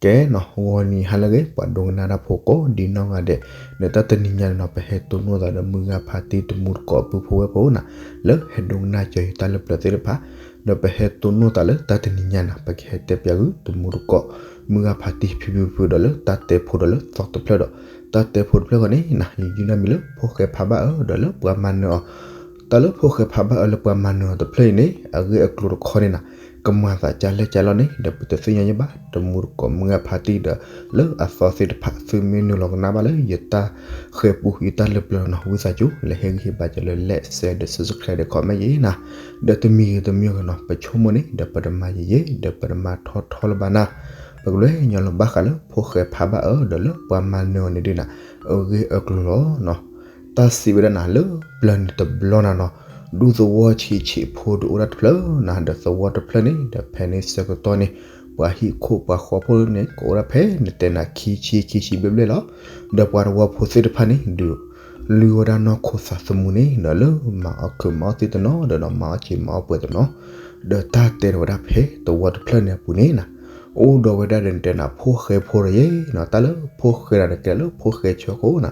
ကဲနီၤ ဂီၤနံၤဟါလၢအဂ့ၤ ပှၤဒိကနၣ်တၢ်ဖိကိးဒံနီၢ်ဂၤဒဲး, ဒီးတၢ်တနံၤညါန့ၣ်နီၤ ပဟဲတိၢ်နီၣ်သးဒီးမုၢ်ဂၤဖါတံၢ်တမူတကိးပုၢ်ဖိဝဲၢ်ဖိနီၤ, လၢဟဲဒိကနၣ်ကၢၤယတၢ်လၢပျၢၤသ့ၣ်တဖၣ်, ဒီးပဟဲတိၢ်နီၣ်သးလၢတၢ်တနံၤညါနီၤ ပကဟဲတဲပၠးဂုၢ်တမူတကိး မုၢ်ဂၤဖါတံၢ်ဖံဖုဖုဒီးလၢတၢ်တဲဖိဒီးလၢသီတဖျၢၣ်ဒီး, တၢ်တဲဖိတဖျၢၣ်ဃီန့ၣ်နီၤ ယယုၢ်န့ၢ်မံၤလၢဖိၣ်ဃဲဖးဘၣ်အၢဒီးလၢပှၤမၤနၢၤအီၤ တၢ်လၢဖိၣ်ဃဲဖးဘၣ်အၢလၢပှၤမၤနၢၤအီၤတဖျၢၣ်အံၤန့ၣ် အဂ့ၢ်အကျိၤတခီန့ၣ်နီၤ ကမၤသးကၢ်လဲၢ်ကၢ်လီၢ်န့ၣ် ဒီးပတသ့ၣ်ညါယဲဘၣ် တမူတကိးမုၢ်ဂၤဖါတံၢ်ဒီး လၢအသီသ့ၣ်တဖၣ် သုမ့ၢ်နုာ်လီၤကနၣ်ဘၣ်လၢယတၢ်ဃဲၤပူ ယတၢ်လၢပျၢၤနီၤ ဝံသးစူၤ လဲၤဟ့ၣ်ဂံၢ်ဟ့ၣ်ဘါကၢၤလၢ like share ဒီး subscribe ဒီး comment ယဲနီၤ, ဒီးတမံၤဂ့ၤတမံၤဂ့ၤနီၤ ပဆိကမိၣ်န့ၣ် ဒီးပတမၤယဲယဲ ဒီးပတမၤထီထီလၢၤဘၣ်နီၤ, ပကလဲၤညီလၢဘၣ်ဃးလၢဖိၣ်ဃဲဖးဘၣ်အၢဒီးလၢပှၤမၤနၢၤအီၤန့ၣ်ဒုးနီၤ အဂ့ၢ်အကျိၤလီၤနီၤ တၢ်စံးဝဲဒၣ်နၤလၢပျၢၤန့ၣ်တဘျီနၤနီၤ, ဒူသဝီဆံးဆံးဖိဒုးအိၣ်ဒၣ်တဖျၢၣ်နၤ ဒီးသဝီတဖျၢၣ်န့ၣ် ဒီးဖဲန့ၣ်ဆၢကတီၢ်န့ၣ် ပှၤဟံၣ်ခိၣ်ပှၤဃီဖိန့ၣ် ကအိၣ်ဒၣ်ဖဲနတဲနၤခံဆံခံဆံဘျဲၣ်ဘျဲၣ်လီၤ. ဒီးပှၤသဝီဖိသ့ၣ်တဖၣ်န့ၣ် ဒုးလုၢ်ဝဲဒၣ်နီၢ်ခိသးသမူန့ၣ် ဒီးလၢမၤအီၣ်ခုးမၤအီၣ်သ့ၣ်တနီၤ ဒီးမၤအီၣ်စ့မၤအီၣ်ပှဲၤတနီၤ ဒီးတၢ်တဲထီၣ်ဝဲဒၣ်ဖဲသဝီတဖျၢၣ်န့ၣ်အပူၤန့ၣ်နၤ အိၣ်ဒီးဝဲဒၣ်ဒီးနတဲနၤဖိၣ်ဃဲဖိတယဲနီၤ, တၢ်လၢဖိၣ်ဃဲနၤန့ၣ် ကဲလၢဖိၣ်ဃဲဆၢခိၣ်နၤ,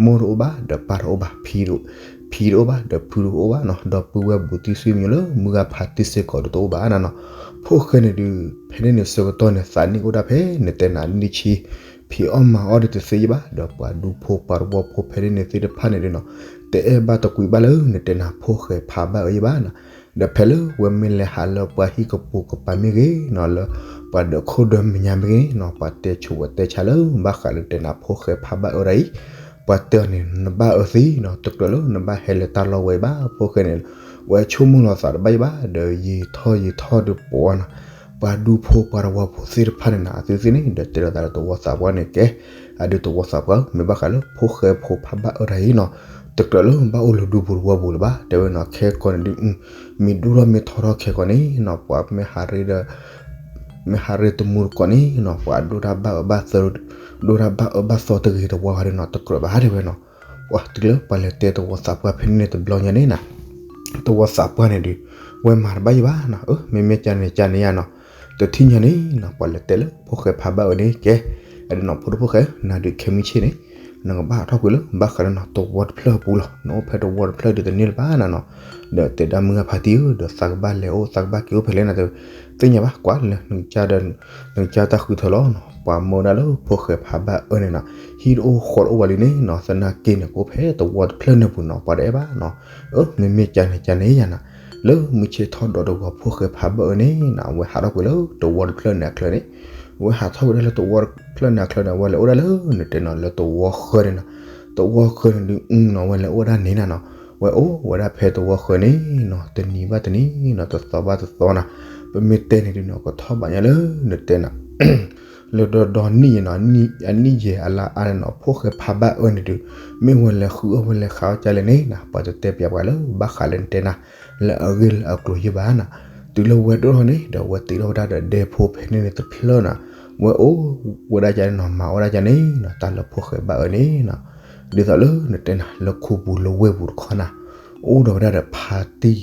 မိၢ်တအိၣ်ဘၣ် ဒီးပၢ်တအိၣ်ဘၣ်, ဖံတအိၣ်ဘၣ် ဒီးဖုတအိၣ်ဘၣ်နီၤ, ဒီပုၢ်ဝဲၢ်ဘူးတံၢ်ဆူမံၤလၢမုၢ်ဂၤဖါတံၢ်စ့ၢ်ကီးဒီးတအိၣ်ဘၣ်နၤနီၤ, ဖိၣ်ဃဲန့ၣ်ဒုး ဖဲန့ၣ်န့ၣ်ဆၢကတီၢ်န့ၣ် သးနံၣ်အိၣ်ဒၣ်ဖဲနတဲနၤနံၣ်ဆံ, ဖံးအီၣ်မၤအီၣ်ဒီးတသ့ယဲဘၣ်, ဒီးပှၤဒူဖိပှၤသဝီဖိဖဲန့ၣ်န့ၣ်သ့ၣ်တဖၣ်န့ၣ်ဒုးနီၤ, တအဲၣ်ဘၣ်တကွံဘၣ်လၢနတဲနၤဖိၣ်ဃဲဖးဘၣ်အၢယဲဘၣ်နၤ ဒီးဖဲလၢဝဲမ့ၢ်လဲၤဟးလၢပှၤဟံၣ်ကပိာ်ကပၤမ့ၢ်ဂ့ၤနီၤ, လၢပှၤဒီးခိၣ်ဒီးမဲာ်ညါမ့ၢ်ဂ့ၤနီၤ, ပှၤတဲဆိဝဲတဲဆါလၢဘၣ်ဃးလၢနတဲနၤဖိၣ်ဃဲဖးဘၣ်အၢဒၣ်အံၤ, ပှၤတဲအီၤန့ၣ် နဘၣ်အၢသံနီၤ, တကြၢးလၢနဘၣ်ဟဲလၢတၢ်လီၢ်ဝဲအံၤဘၣ်, ဖိၣ်ဃဲန့ၣ် ဝဲဆိကမိၣ်လီၤသးတဘၣ်ယဲဘၣ်, ဒီးယံာ်ထီၣ်ယံာ်ထီၣ်ဒီးပှၤနီၤ, ပှၤဒူဖိပှၤသဝီဖိသ့ၣ်တဖၣ်န့ၣ်နၤ အသုသ့ၣ်န့ၣ် ဒီးတဲလိာ်သးလၢသဝီသးပှၢ်န့ၣ်ကဲ, အဒုးသဝီသးပှၢ် မ့ၢ်ဘၣ်ဃးလၢဖိၣ်ဃဲဖိဖးဘၣ်အၢဒၣ်အံၤနီၤ, တကြၢးလၢဘၣ်အိၣ်လၢဒူပူၤသဝီပူၤလၢၤဘၣ်, တဲဝဲနီၤ ခဲကီးန့ၣ်ဒုး မ့ၢ်ဒိၣ်ထီၣ်မ့ၢ်ထီထီၣ်ခဲကီးန့ၣ်နီၤ, ပှၤမ့ၢ်ဟးရ့ဒီး မ့ၢ်ဟးရ့တမူတကိးန့ၣ်နီၤ, ပှၤဒိၣ်တၢ်ဘၣ်အၢဘၣ်သီ, ဒိၣ်တၢ်ဘၣ်အၢဘၣ်သီတဂ့ၤတဝါဂၤဒီးနီၤ, တကြၢးဘၣ်တဲဝဲနီၤ, ပှၤတုၤလၢပှၤလဲၤတဲသဝီသးပှၢ်ဖဲန့ၣ်န့ၣ်တဘျီညါန့ၣ်နၤ, သဝီသးပှၢ်န့ၣ်ဒုး ဝဲမၤတဘၣ်ယဲဘၣ်နီၤ, အၢ မ့မ့ၢ်ကန့ၣ်ကန့ၣ်ယါနီၤ, တထံၣ်ညါန့ၣ်နီၤ ပှၤလဲၤတဲလၢဖိၣ်ဃဲဖးဘၣ်အၢန့ၣ်ကဲ, အဒုးနီၤ ဖိဒိၣ်ဖိၣ်ဃဲ နၤဒုးခဲမုၢ်ဆ့ၣ်န့ၣ် နကဘၣ်ဟးထီၣ်ကွံာ်လၢဘၣ်ဃးလၢနီၤ သဝီတဖျၢၣ်အပူၤလီၤ, နအိၣ်ဖဲသဝီတဖျၢၣ်ဒုးတန့ၢ်လၢၤဘၣ်နၤနီၤ, ဒီးတဲဒၣ်မုၢ်ဂၤဖါတံၢ်ဧၢ ဒီးသးကဘၣ်လဲၤအိၣ်သးကဘၣ်က့ၤအိၣ်ဖဲလဲၣ်နၤတဲဝဲ, သ့ၣ်ညါဘၣ်ကွၢ်လၢ နကစၢ်တၢ်ဃုထၢလီၤနီၤ, ပှၤမၢဝဲဒၣ်လၢဖိၣ်ဃဲဖးဘၣ်အၢန့ၣ်နီၤ, ဟံၣ်တအိၣ်ဃီတအိၣ်ဝဲလံန့ၣ်နီၤ, သနာ်က့န့ၣ် ကအိၣ်ဖဲသဝီတဖျၢၣ်န့ၣ်ပူၤနီၤ, ပှၤတအဲၣ်ဘၣ်နီၤ, အၢ မ့မ့ၢ်ကန့ၣ်ကန့ၣ်ယါနၤ, လၢမုၢ်ဆ့ၣ်ထီၣ်ဒီးတဂီၤဖိၣ်ဃဲဖးဘၣ်အၢန့ၣ်နီၤ, အဝဲဟးထီၣ်ကွံာ်လၢသဝီတဖျၢၣ်န့ၣ်အချၢန့ၣ်, အဝဲဟးထီၣ်ဝဲဒၣ်လၢသဝီတဖျၢၣ်န့ၣ်အချၢန့ၣ် အဝဲလဲၤအိၣ်ဒၣ်လၢနတဲနီၤ လၢသဝီဃၢၤန့ၣ်နီၤ, သဝီဃၢၤန့ၣ်ဒုးနီၤ အဝဲလဲၤအိၣ်ဝဲဒၣ်န့ၣ်နၤနီၤ, ဝဲအိၣ်ဝဲဒၣ်ဖဲသဝီဃၢၤန့ၣ်နီၤ, တနံၤဘၣ်တနံၤနီၤ, တသီဘၣ်တသီနၤ, ပမ့ၢ်တဲန့ၣ်ဒုးနီၤ ကထီၣ်ဘးညါလၢနတဲနၤ လၢဒီဒီနံၣ်ယဲနီၤ, အနံၣ်ယဲၢ်အလါအါန့ၣ်နီၤ, ဖိၣ်ဃဲဖးဘၣ်အၢန့ၣ်ဒုး မ့ၢ်ဝဲလဲၤဃုအီၣ်ဝဲလဲၤဃးအီၣ်ကလဲၣ်န့ၣ်နၤ, ပှၤတတဲပၠးပှၤလၢဘၣ်ဃးလၢနတဲနၤ လၢအဂ့ၢ်လၢအကျိၤယဲဘၣ်နၤ, တုၤလၢဝဲဒိၣ်ထီၣ်န့ၣ် ဒီးဝဲတ့ထီၣ်ဝဲဒၣ်ဒီးဒဲဖိဖဲန့ၣ်န့ၣ်တဖျၢၣ်နၤ, ဝဲအိၣ်ဝဲဒၣ်ကန့ၣ်နီၤ, မၤအီၣ်ဒၣ်ကန့ၣ်နီၤ, တၢ်လၢဖိၣ်ဃဲဘၣ်အၢန့ၣ်နီၤ, ဒ်သိးလၢနတဲနၤ လၢခိပူၤလၢဝ့ၢ်ပူၤတခီနၤ, အိၣ်ဒီးဝဲဒၣ်ဒီးဖါတံၢ်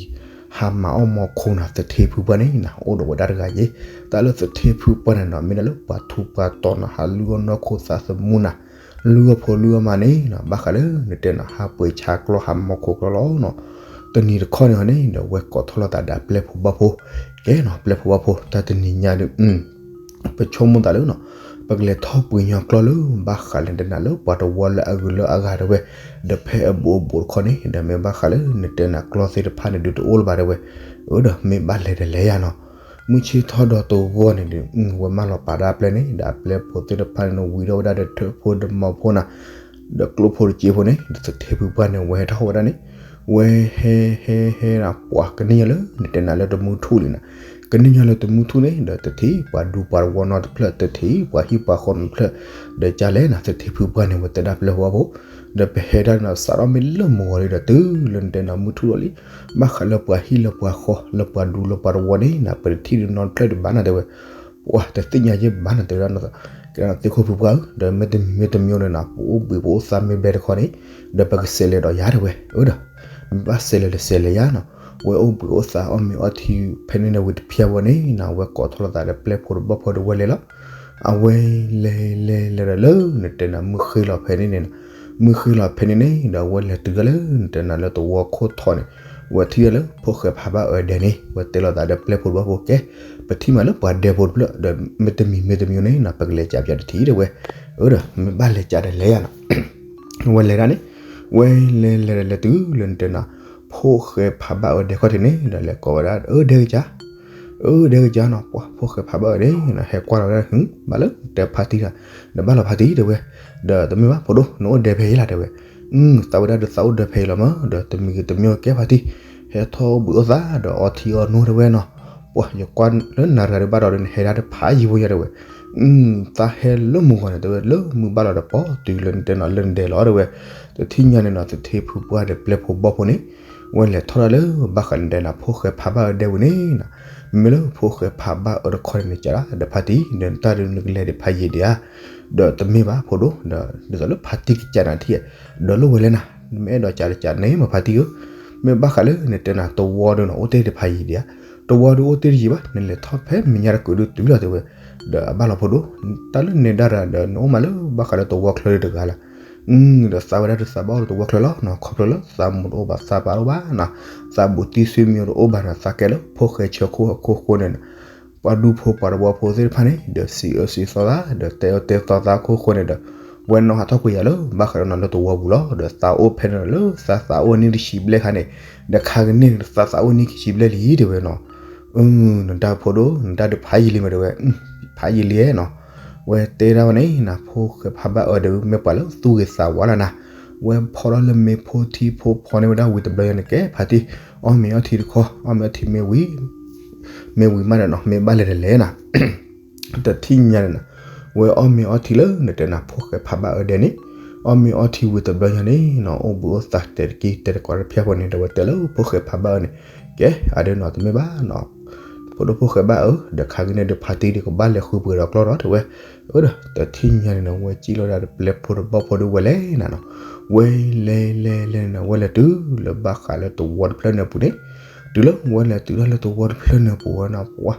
ဟးမၤအီၣ်မီခိၣ်နၤ, သထ့ဖုပှၢ်န့ၣ်နၤ အိၣ်ဒီးဝဲဒၣ်တဂၤယဲ, တၢ်လၢသထ့ဖုပှၢ်န့ၣ်နီၤ မ့ၢ်ဒၣ်လၢပှၤထူးပှၤတီၤနၤ, ဟးလုၢ်အီၣ်နီၢ်ခိသးသမူနၤ, လုၢ်အီၣ်ဖိလုၢ်အီၣ်မါန့ၣ်နီၤ, ဘၣ်ဃးလၢနတဲနၤ ဟးပှ့ၤဆါကျီၢ်ဟးမီခိၣ်ကျီၢ်လီၤနီၤ, တနံၤတခီန့ၣ်ဟီန့ၣ် ဒီးဝဲကိးထီၣ်လိာ်သးဒီးအပျဲၢ်ဖိဘီၣ်ဖိ, ကဲနီၤ ပျဲၢ်ဖိဘီၣ်ဖိ တၢ်တနံၤညါဒီး ပဆိကမိၣ်သးလၢနီၤ, ပကလဲၤထီၣ်ပှ့ၤညီကျီၢ်လၢ ဘၣ်ဃးလၢနတဲနၤလၢပှၤတဝီလၢအဂုၤလၢအဂၤတဲဝဲ, ဒီးဖဲအဘူးအဘူးတခီန့ၣ် ဒီးမ့ၢ်ဘၣ်ဃးလၢနတဲနၤကျီၢ်သ့ၣ်တဖၣ်န့ၣ်ဒုးတအိၣ်လၢၤဘၣ်တဲဝဲ, အၢဒီးမ့ၢ်ဘၣ်လဲၤဒီးလဲၤယါနီၤ, မုၢ်ဆ့ၣ်ထီၣ်ဒီးတဂီၢ်န့ၣ်ဒုး ဝဲမၢလီၤပာ်ဒၣ်အပျဲၢ်န့ၣ် ဒီးအပျဲၢ်ဖိသ့ၣ်တဖၣ်န့ၣ် ဝံၤထီၣ်ဝဲဒၣ်ဒီးထၢၣ်ဖိဒီးမီၤဖိနၤ, ဒီးကျိၣ်ဖိတစ့ဖိန့ၣ် ဒီးသထ့ဖုပှၢ်န့ၣ် ဝဲဟဲထီၣ်ဝဲဒၣ်န့ၣ် ဝဲဟဲဟဲဟဲဒၣ်ပှၤကနံၣ်ညီလၢ နတဲနၤလၢတမူထူၣ်လံနၤ, ကနံၣ်ညီလၢတမူထူၣ်န့ၣ် ဒီးသထ့ပှၤဒူပှၤတဝီနီတဖျၢၣ် သထ့ပှၤဟံၣ်ပှၤဃီနီတဖျၢၣ်, ဒီးကလဲၣ်နၤ သထ့ဖုပှၢ်န့ၣ် ဝဲတဲဒၣ်ပျဲၢ်ဖိဘီၣ်ဖိ, ဒီးပဟဲဒၣ်နၤစးထီၣ်မ့ၢ်လၢမုၢ်ဂီၤလံဒီးတုၤလၢနတဲနၤမုၢ်ထူၣ်လီၤလံ, ဘၣ်ဃးလၢပှၤဟံၣ်လၢပှၤဃီ လၢပှၤဒူလၢပှၤတဝီန့ၣ်နၤ ပတထံၣ်နီတဖျၢၣ်ဒံးဘၣ်နၤတဲဝဲ, ပှၤတသ့ၣ်ညါယဲၢ်ဘၣ်နၤတဲဝဲဒၣ်, ကဲနၤသ့ၣ်ခိၣ်ဖုပှၢ်ဧၢ, ဒီးမ့တမံၤမ့တမံၤန့ၣ်နၤ ပအိၣ်ဘှံးပအိၣ်သါမ့ၢ်ဘျဲၣ်တခီန့ၣ်, ဒီးပကစဲးလဲၤဒီးယၤတဲဝဲ, အၢဒီး မ့ၢ်ဘၣ်စဲးလဲၤဒီးစဲးလဲၤယါနီၤ, ဝဲအိၣ်ဘှံးအိၣ်သါအီၣ်မ့ၤအီထံဖဲန့ၣ်န့ၣ်ဝံၤတဖျၢၣ်ဝဲန့ၣ်နၤ ဝဲကိးထီၣ်လိာ်သးဒီးပျဲၢ်ဖိတဘီၣ်ဖိဒီးဝဲလဲၤလီၤ, အဝဲလဲၤလဲၤလဲၤဒီးလၢနတဲနၤ မုၢ်ဃ့လီၤဖဲန့ၣ်န့ၣ်, မုၢ်ဃ့လီၤဖဲန့ၣ်န့ၣ်ဒီး အဝဲလဲၤတုၤဒၣ်လၢနတဲနၤလၢသဝီခိၣ်ထီၣ်န့ၣ်, ဝဲထံၣ်ဒၣ်လၢဖိၣ်ဃဲဖးဘၣ်အၢဒဲးန့ၣ် ဝဲတဲလိာ်သးဒီးပျဲၢ်ဖိတဘီဖိ ကဲ, ပထံၣ်မးလၢပှၤဒဲးဖိတဖျၢၣ်ဒီး မ့ၢ်တမံၤမ့ၢ်တမံၤန့ၣ်နီၤ ပကလဲၤကးပၠးတထံၣ်တဲဝဲ, အၢဒီး မ့ၢ်ဘၣ်လဲၤကးဒီးလဲၤယၤနီၤ ဝဲလဲၤဒၣ်န့ၣ်, ဝဲလဲၤလဲၤဒီးလဲၤတုၤလၢနတဲနၤ ဖိၣ်ဃဲဖးဘၣ်အၢဒဲးခီၣ်ထံးန့ၣ်ဒီး လဲၤကိးဝဲဒၣ် အၢဒဲးကစၢ်, အၢဒဲးကစၢ်နီၤ ပှၤဖိၣ်ဃဲဖးဘၣ်အၢဒဲးန့ၣ် ဟဲကွၢ်လီၤဝဲဒၣ်ဟု ဘၣ်လၢတဲဖါတံၢ်တၢ်, နဘၣ်လီၤဖါတံၢ်တဲဝဲ, ဒီးတမ့ၢ်ဘၣ်ဖိဒိၣ် နအိၣ်ဒဲးဖဲအံၤလီၤတဲဝဲ, သးဝဲဒၣ်ဒီးသးအိၣ်ဒဲးဖဲအံၤလီၤမး ဒီးတမံၤဂ့ၤတမံၤကဲဖါတံၢ်, ဟဲထီၣ်ဘှံးအိၣ်သးဒီးအီထံအီနိတဲဝဲနီၤ, ပှၤယကွၢ်လၢနၤတဂၤဒီးဘၣ်ဒီးနဟဲဒၣ်တဖးယံၤဖိညါတဲဝဲ သးဟဲလၢမုၢ်ဂီၤန့ၣ်တဲဝဲ လၢမုၢ်ဘၣ်လီၤဒီးပီၢ်တုၤလၢနတဲနၤလၢနဒဲးလီၤတဲဝဲ, တထံၣ်ညါန့ၣ်နီၤ သထ့ဖုပှၢ်ဒီးပျဲၢ်ဖိဘီၣ်ဖိန့ၣ်, ဝဲလဲၤထီၣ်ဒၣ်လၢဘၣ်ဃးနတဲနၤ ဖိၣ်ဃဲဖးဘၣ်အၢဒဲးဝဲန့ၣ်နီၤ, မ့မ့ၢ်လၢဖိၣ်ဃဲဖးဘၣ်အၢတခီန့ၣ် နကးဒၣ်ဒီးဖါတံၢ် ဒီးနတၢ်ဒုးနကလဲၤဒီးဖးယံၤဒံးဧါ, ဒီးတမ့ၢ်ဘၣ်ဖိဒိၣ် ဒီးဒ်သိးလၢဖါတံၢ်ကကးနၤထံၣ်, ဒီးလိၣ်ဝဲလဲၣ်နၤ, နမ့ၢ်အဲၣ်ဒိးကးတကးန့ၣ်မးဖါတံၢ်ဧၢ, မ့ၢ်ဘၣ်ဃးလၢနတဲနၤသဝီဒီးနီၤ အိၣ်တ့ၢ်တဖးယံၤဒံးဧါ, သဝီဒီးအိၣ်တ့ၢ်တယံၤဘၣ် နလဲၤထီၣ်ဖဲမဲာ်ညါတကုာ်ဒုးတုၤလီၤတဲဝဲ, ဒီးအဘၣ်လီၤဖိဒိၣ်, တၢ်လၢနဲဒၣ်တၢ်ဒီးနအိၣ်မးလၢဘၣ်ဃးလၢသဝီချၢဒီးတဂၤလီၤ, ဒီးသးဝဲဒၣ်ဒီးသးဘၣ်အိၣ်လၢသဝီချၢလီၤနီၤ ခီဖျိလၢသးမူတအိၣ်ဘၣ်သးပၢ်တအိၣ်ဘၣ်နီၤ, သးဘူးတံၢ်ဆံမံၤတအိၣ်ဘၣ်နီၤ သးကဲလၢဖိၣ်ဃဲဆၢခိၣ်အခိၣ်ဃိန့ၣ်နီၤ, ပှၤဒူဖိပှၤတဝီဖိသ့ၣ်တဖၣ်န့ၣ် ဒီးစံးအၢစံးသီသး ဒီးတဲအၢတဲသီသးအခိၣ်ဃိန့ၣ်ဒီး, ဝဲနီၣ်ဟးထီၣ်ကွံာ်ယၤလၢဘၣ်ဃးဒီးနီၤလၢသဝီပူၤလီၤ ဒီးသးအိၣ်ဖဲန့ၣ်လၢသးသးအိၣ်နံၣ်တဆံဘျဲၣ်ခါန့ၣ်, ဒီးခါကန့ၢ်သးသးအိၣ်နံၣ်ခံဆံဘျဲၣ်လံတဲဝဲနီၤ, နတၢ်ဖိဒိၣ် နတၢ်ဒုးဖးယံၤလံမးတဲဝဲ, ဖးယံၤလံနီၤ, ဝဲတဲဒၣ်ဝဲန့ၣ်နၤ ဖိၣ်ဃဲဖးဘၣ်အၢဒဲးဝဲမ့ၢ်ပှၤလၢသူၣ်ဂ့ၤသးဝါလီၤနၤ, ဝဲဖီထီၣ်လၢမ့ၢ်ဖိထံဖိဖီန့ၢ်ဝဲဒၣ်ဝံၤတဘျီညါန့ၣ် ကဲဖါတံၢ်, အီၣ်မ့ၤအီထံတခီ အီၣ်မ့ၤအီထံမ့ၢ်ဝံၤ မ့ၢ်ဝံၤမးဒီးနီၤ မ့ၢ်ဘၣ်လဲၤဒီးလဲၤနၤ တထံၣ်ညါန့ၣ်နီၤ, ဝဲအီၣ်မ့ၤအီထံလၢနတဲနၤ ဖိၣ်ဃဲဖးဘၣ်အၢဒဲးန့ၣ်, အီၣ်မ့ၤအီထံဝံၤတဘျီညါန့ၣ်နီၤ အိၣ်ဘှံးအိၣ်သးတဲာ်တက့ၢ် တဲာ်တကိးတဖၠၣ်ဖိန့ၣ် ဒီးဝဲတဲလၢဖိၣ်ဃဲဖးဘၣ်အၢန့ၣ်, ကဲ အဒဲးနီၤ တမ့ၢ်ဘၣ်နီၤ, ဖိဒိၣ်ဖိၣ်ဃဲဘၣ်အၢ, ဒီးခါကန့ၢ်ဒီးဖါတံၢ်ဒီးကဘၣ်လဲၤဃုပှဲၤဒီးကျီၢ်ဒီးတဲဝဲ, အၢဒီး တထံၣ်ညါန့ၣ်နီၤ ဝဲစံၣ်လီၤဒၣ်ဒီးပျဲၢ်ဖိတဘီဖိဒီးဝဲလဲၤနၤနီၤ, ဝဲလဲၤလဲၤလဲၤန့ၣ်နီၤ ဝဲလဲၤတုၤလၢဘၣ်ဃးလၢသဝီတဖျၢၣ်န့ၣ်အပူၤန့ၣ်, တုၤလၢဝဲလဲၤတုၤဒၣ်လၢသဝီတဖျၢၣ်န့ၣ်အပူၤဝဲနီၤ ပှၤ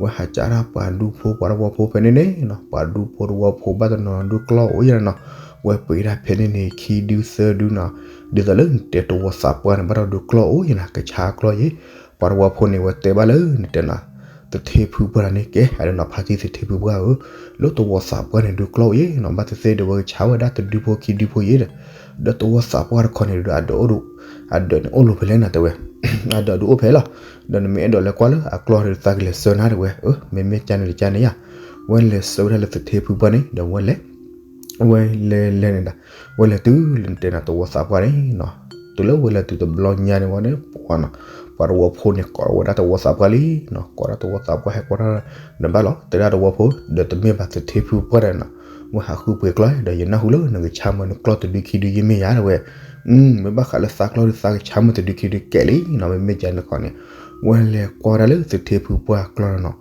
ဝဲဟးကးဒၣ်ပှၤဒူဖိပှၤတဝီဖိဖဲန့ၣ်န့ၣ်နီၤ ပှၤဒူဖိတဝီဖိဘၣ်တနီၤဒုးကျီၢ်အိၣ်ယဲနီၤ, ဝဲပှ့ၤဒၣ်ဖဲန့ၣ်န့ၣ် ခံဒုသၢဒုနီၤ, ဒ်သိးလၢနတဲသဝီသးပှၢ်န့ၣ် ဘၣ်ဒီးဒုးကျီၢ်အိၣ်ယဲနီၤ ကဆါကျီၢ်ယဲ, ပှၤတဝီဖိန့ၣ် ဝဲတဲဘၣ်လၢနတဲနၤ သထ့ဖုပှၢ်န့ၣ် ကဲ အဒဲးနီၤ ဖါတံၢ်သထ့ဖုပှၢ်ဧၢ, လၢသဝီသးပှၢ်န့ၣ် ဒုးကျီၢ်အိၣ်ယဲနီၤ ဘၣ်သ့ၣ်သ့ၣ်ဒီးဝဲကဆါဝဲဒၣ်တဒုဖိခံဒုဖိယဲဒီး, ဒီးသဝီသးပှၢ်တခီန့ၣ်ဒီး အဒၢးအိၣ်ဒိၣ်, အဒၢးန့ၣ်အိၣ်လိၤဖဲလဲၣ်နၤတဲဝဲ, အဒၢးဒုးအိၣ်ဖဲလီၤ, ဒီးနမ့ၢ်အဲၣ်ဒိးလဲၤကွၢ်လၢအကျီၢ်ဒီးသးကလဲၤဆှၢနၤတဲဝဲ, အၢ မ့မ့ၢ်ကန့ၣ်တကန့ၣ်ယါ, ဝဲလဲၤဆှၢဝဲဒၣ်လၢသထ့ဖုပှၢ်န့ၣ် ဒီးဝဲလဲၤ ဝဲလဲၤလဲၤန့ၣ်ဒီး, ဝဲလဲၤတုၤလၢနတဲနၤသဝီသးပှၢ်န့ၣ်နီၤ, တုၤလၢဝဲလဲၤတုၤတဘျီညါန့ၣ်ဝဲန့ၣ် ပှၤနီၤ, ပှၤတဝီဖိန့ၣ် ကိးဝဲဒၣ်သဝီသးပှၢ်လံနီၤ, ကိးဒၣ်သဝီသးပှၢ် ဟဲကိးဒၣ်, နဘၣ်လီၤ တဲဒၣ်သဝီဖိ, ဒီးတမ့ၢ်ဘၣ်သထ့ဖုပှၢ်ဒီးနီၤ, ဝဲဟးဃုပှ့ၤကျီၢ် ဒီးယနၢ်ဟူလၢနကဆါမၢနကျီၢ်တဒုခံဒုယမ့ၢ်ယါတဲဝဲ, မ့ၢ်ဘၣ်ဃးလၢသးကျီၢ်ဒီးသးကဆါမၢတဒုခံဒုကဲလံနီၤ, မ့မ့ၢ်ကန့ၣ်တခီန့ၣ်, ဝဲလဲၤကွၢ်ဒၣ်လၢသထ့ဖုပှၢ်ကျီၢ်နီၤ,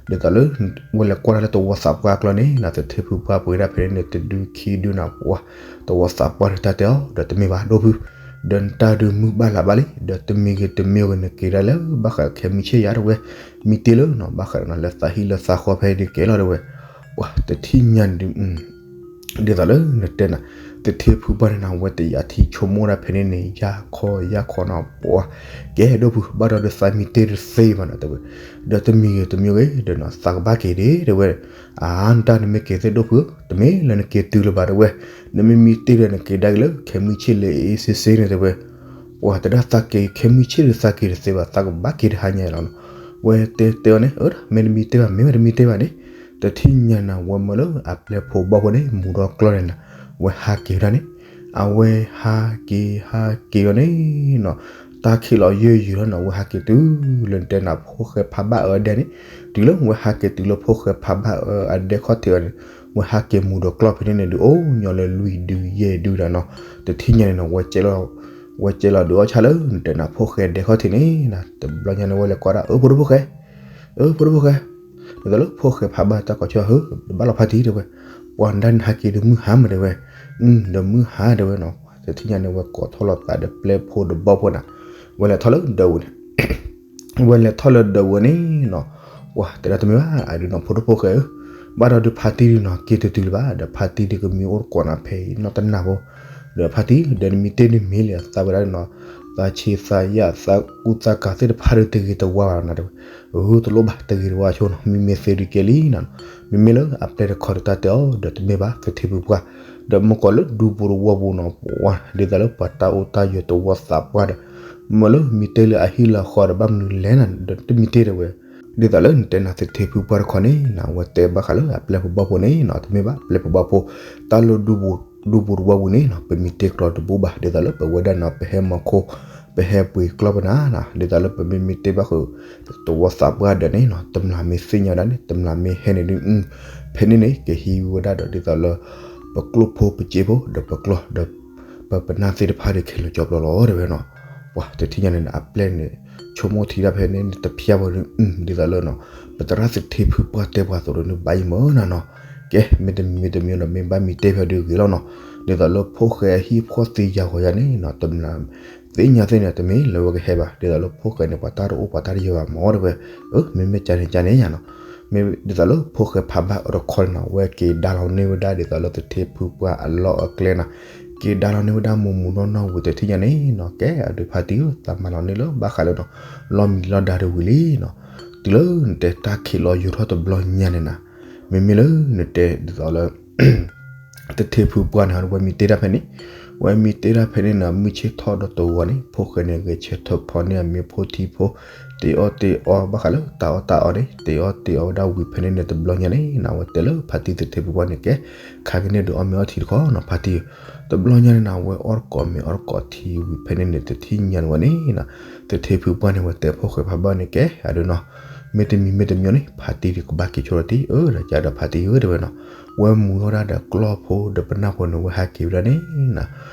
ဒ်သိးလၢ ဝဲလဲၤကွၢ်ဒၣ်လၢသဝီသးပှၢ်ကျီၢ်န့ၣ်နီၤ, သထ့ဖုပှၢ်ပှ့ၤဒၣ်ဖဲန့ၣ်န့ၣ် တဒုခံဒုနီၤ, ပှၤ သဝီသးပှၢ်န့ၣ်တၢ်တဲအီၤ ဒီးတမ့ၢ်ဘၣ်ဒိၣ်ဖု, ဒီးနတၢ်ဒုးမုၢ်ဘၣ်လးဘၣ်လံ, ဒီးတမံၤဂ့ၤတမံၤဂ့ၤန့ၣ်က့ၤဒၣ်လၢဘၣ်ဃးခဲမုၢ်ဆ့ၣ်ယါတဲဝဲ, မံတ့ၢ်လၢနီၤ ဘၣ်ဃးဒီးနီၤ လၢသးဟံၣ်လၢသးဃီဖဲဒုးကဲလီၤတဲဝဲ, ပှၤ တထံၣ်ညါန့ၣ်ဒုး ဒ်သိးလၢနတဲနၤ, သထ့ဖုပှၢ်န့ၣ်နီၤ ဝဲတယာ်ထံဆိကမိၣ်ဒၣ်ဖဲန့ၣ်န့ၣ် ယါခီယါခီနီၤ ပှၤ ကဲဒိၣ်ဖု ဘၣ်ဒီးဒုးသးမံတ့ၢ်တသ့ဘၣ်နီၤတဲဝဲ, ဒီးတမံၤဂ့ၤတမံၤဂ့ၤဒီးနီၤ သးကဘၣ်က့ၤဒ့တဲဝဲ, အါ နတၢ်နမ့ၢ်က့ၤသ့ၣ်ဒိၣ်ဖုဧၢ, တမ့ၢ်လၢနက့ၤတုၤလၢၤဘၣ်တဲဝဲ, နမ့ၢ်မံတ့ၢ်ဒီးနက့ၤဒၣ်က့ၤလၢခဲမုၢ်ဆ့ၣ်လၢအ့ၣ်စ့စ့န့ၣ်တဲဝဲ, ပှၤတဒၣ်သးက့ၤခဲမုၢ်ဆ့ၣ်ဒီးသးက့ၤတသ့ဘၣ် သးကဘၣ်က့ၤတဟါညါလီၤနီၤ, ဝဲတဲတဲအီၤန့ၣ် အၢ မ့ၢ်တမံတ့ၢ်ဘၣ် မ့ၢ်ဝဲတမံတ့ၢ်ဘၣ်န့ၣ်, တထံၣ်ညါနၤ ဝဲမၢလၢအပျဲၢ်ဖိဘီၣ်ဖိန့ၣ် မူဒီးကျီၢ်န့ၣ်နီၤ, ဝဲဟးက့ၤဝဲဒၣ်န့ၣ်, အဝဲဟးက့ၤဟးက့ၤအီၤန့ၣ်နီၤ, တၢ်ခံးလီၤယိာ်ယိာ်လီၤနီၤ ဝဲဟးက့ၤတုၤလၢနတဲနၤဖိၣ်ဃဲဖးဘၣ်အၢအဒဲးန့ၣ်, တုၤလၢဝဲဟးက့ၤတုၤလၢဖိၣ်ဃဲဖးဘၣ်အၢအဒဲးခီၣ်ထံးအီၤန့ၣ်, ဝဲဟးက့ၤမူဒီးကျီၢ်ဖဲန့ၣ်န့ၣ်ဒုး အိၣ်ညီလၢလွံၢ်ဒုယဲၢ်ဒုဒီးနီၤ, တထံၣ်ညါန့ၣ်နီၤ ဝဲကဲလီၤ ဝဲကဲလီၤဒုးအီၣ်ဆၣ်လၢနတဲနၤဖိၣ်ဃဲဒဲးခီၣ်ထံးန့ၣ်နီၤ, တဘျီညါန့ၣ်ဝဲလဲၤကွၢ်ဒၣ် အၢ ဖိဒိၣ်ဖိၣ်ဃဲ, အၢ ဖိဒိၣ်ဖိၣ်ဃဲ, ဒ်သိးလၢဖိၣ်ဃဲဖးဘၣ်တၢ်ကိးဆၢဟၢ တဘၣ်လီၤဖါတံၢ်တဲဝဲ, ပှၤနတၢ်နဟးက့ၤဒီးမုၢ်ဟါမးတဲဝဲ, ဒီးမုၢ်ဟါတဲဝဲနီၤ, တထံၣ်ညါန့ၣ်ဝဲကိးထီၣ်လီၤသးဒီးပျဲၢ်ဖိဒီးဘီၣ်ဖိနီၤ, ဝဲလဲၤထီၣ်လၢဒၢးဝဲန့ၣ် ဝဲလဲၤထီၣ်လၢဒၢးဝဲန့ၣ်နီၤ, ပှၤတဲဒၣ်တမ့ၢ်ဘၣ် အဒုးနီၤ ဖိဒိၣ်ဖိၣ်ဃဲဧၢ, ဘၣ်ဒီးဒုးဖါတံၢ်ဒုးနီၤ က့ၤတတုၤလၢၤဘၣ် ဒီးဖါတံၢ်ဒုးကမံအိၣ်တကိးနၤဖဲအံၤနီတနၤဖိ, ဒီးဖါတံၢ် ဒီးနမံတ့ၢ်ဒုးမ့ၢ်လံ သးဝဲဒၣ်နီၤ, သးဆံးသးယၣ် သးကူသးကၤသ့ၣ်တဖၣ်ဒုးတဂ့ၤတဝါဘၣ်နီၤ တဲဝဲ, အၢ တလိၣ်ဘၣ် တဂ့ၤတဝါဆိနီၤ မ့မ့ၢ်သ့ဒုးကဲလံနီၤ, မ့မ့ၢ်လၢအပျဲၢ်တခီဒုးတၢ်တဲအီၤ ဒီးတမ့ၢ်ဘၣ် သထ့ဖုပှၢ်, ဒီးမ့ၢ်ကီးလၢဒူပူၤတဝီပူၤနီၤ ပှၤ ဒ်သိးလၢပှၤတၢ်အိၣ်တၢ်ယၢၤတဝီသးပှၢ်ဒီး မ့ၢ်လၢမံတ့ၢ်လၢအဟံၣ်လၢအဃီဒီး ဘၣ်မနုၤလဲၣ်နၤ ဒီးတမံတ့ၢ်တဲဝဲ, ဒ်သိးလၢနတဲနၤသထ့ဖုပှၢ်တခီန့ၣ်နီၤ အဝဲတဲဘၣ်ဃးလၢအပျဲၢ်ဖုဘီဖိန့ၣ်နီၤ တမ့ၢ်ဘၣ် ပျဲၢ်ဖုဘီဖိ, တၢ်လၢဒူပူၤ ဒူပူၤတဝီပူၤန့ၣ်နီၤ ပမံတ့ၢ်ကျီတဘိဘၣ် ဒ်သိးလၢပဝဲဒၣ်နီၤ ပဟဲမီၤခိၣ် ပဟဲပှ့ၤကျီၢ်ပနၤနီၤ ဒ်သိးလၢပမ့ၢ်မံတ့ၢ်ဘၣ်ဃုာ် တဝီသးပှၢ်ဒီးန့ၣ်နီၤ တမျာ်မ့ၢ်သ့ၣ်ညါဝဲဒၣ်န့ၣ် တမျာ်မ့ၢ်ဟဲန့ၣ်ဒုး ဖဲန့ၣ်န့ၣ် ကဟံးဝဲဒၣ်ဒီးဒ်သိးလၢ ပကျိၣ်ဖိပစ့ဖိ ဒီးပကျီၢ်ဒီး ပပနၢ်သ့ၣ်တဖၣ်ဒီးခဲလၢာ်ကၠီပျီလီၤတဲဝဲနီၤ, ပှၤတထံၣ်ညါန့ၣ် အပျဲၢ်န့ၣ် ဆိကမိၣ်ထံတၢ်ဖဲန့ၣ် တဖျါဝဲဒုး ဒ်သိးလၢနီၤ ပသရၣ်သထ့ဖုပှၢ်တဲပှၤသိးဒီးန့ၣ်ဘၣ်အံၤမၢနီၤနီၤ, ကဲ မ့တမံၤမ့တမံၤဒီး မ့ၢ်ဘၣ်မံတ့ၢ်ဖဲဒုးဂ့ၤလီၤနီၤ, ဒ်သိးလၢဖိၣ်ဃဲအဟံၣ်ဖိသ့ယၤဂီၤယၤန့ၣ်နီၤ တမျာ် သ့ၣ်ညါသ့ၣ်န့ၣ် တမ့ၢ်လၢဝဲကဟဲဘၣ် ဒ်သိးလၢဖိၣ်ဃဲန့ၣ် ပှၤတၢ်တအိၣ်ပှၤတၢ်တယၢၤဘၣ်မၢတဲဝဲ, အၢ မ့မ့ၢ်ကန့ၣ်ကန့ၣ်ယၤနီၤ, မ့ၢ်ဒ်သိးလၢဖိၣ်ဃဲဖးဘၣ်အၢတခီန့ၣ်နီၤ ဝဲက့ၤဒါလီၤန့ၢ်ဝဲဒၣ်ဒ်သိးလၢသထ့ဖုပှၢ်အလီၢ်အကျဲနီၤ, က့ၤဒါလီၤန့ၢ်ဝဲဒၣ်မူးမူးနီၢ်နီၢ်ဝံၤတထံၣ်ညါန့ၣ်နီၤ ကဲအဒုးဖါတံၢ်ဧၢ သးမၤလီၤန့ၢ်လၢဘၣ်ဃးလၢနီၤ လီၢ်မံၤလီၢ်ဒါတဝံၤလံနီၤ, တုၤလၢနတဲတၢ်ခံးလီၤယိၤထီၣ်တဘျီညါန့ၣ်နီၤ မ့မ့ၢ်လၢနတဲဒ်သိးလၢ သထ့ဖုပှၢ်န့ၣ် ဝဲမံတ့ၢ်တၢ်ဖဲန့ၣ်, ဝဲမံတ့ၢ်တၢ်ဖဲန့ၣ်နီၤ မုၢ်ဆ့ၣ်ထီၣ်ဒီးတဂီၤန့ၣ် ဖိၣ်ဃဲန့ၣ် ဂဲၤဆၢထၢၣ်ဖီန့ၢ်အမ့ၢ်ဖိထံဖိ, တ့အီၣ်တ့အီဘၣ်ဃးလၢတၢ်အီၣ်တၢ်အီန့ၣ် တ့အီၣ်တ့အီဝဲဒၣ်ဝံၤဖဲန့ၣ်န့ၣ် တဘျီညါန့ၣ်နီၤ ဝဲတဲလၢဖါတံၢ်သထ့ဖုပှၢ်န့ၣ် ကဲ ခါကန့ၣ်ဒုးအီၣ်မ့ၤအီထံတခီနီၤ ဖါတံၢ်ဧၢ, တဘျီညါန့ၣ်နီၤ ဝဲအီၣ်တကိးမ့ၤအီၣ်တကိးထံဝံၤဖဲန့ၣ်န့ၣ် တထံၣ်ညါန့ၣ်ဝဲန့ၣ်နီၤ သထ့ဖုပှၢ်န့ၣ် ဝဲတဲဖိၣ်ဃဲဖးဘၣ်န့ၣ် ကဲအဒုးနီၤ မ့တမံၤမ့တမံၤန့ၣ် ဖါတံၢ်ဒုးကဘၣ်က့ၤဆိဒီးတ့ၢ် အၢ ဒီးကဒီးဖါတံၢ်ဧၢ တဲဝဲနီၤ, ဝဲမူၤထီၣ်ဒၣ်ဒီးကျီၢ်ဖိဒီးပနၢ်ဖိန့ၣ် ဝဲဟးက့ၤဝဲဒၣ်န့ၣ်နီၤ,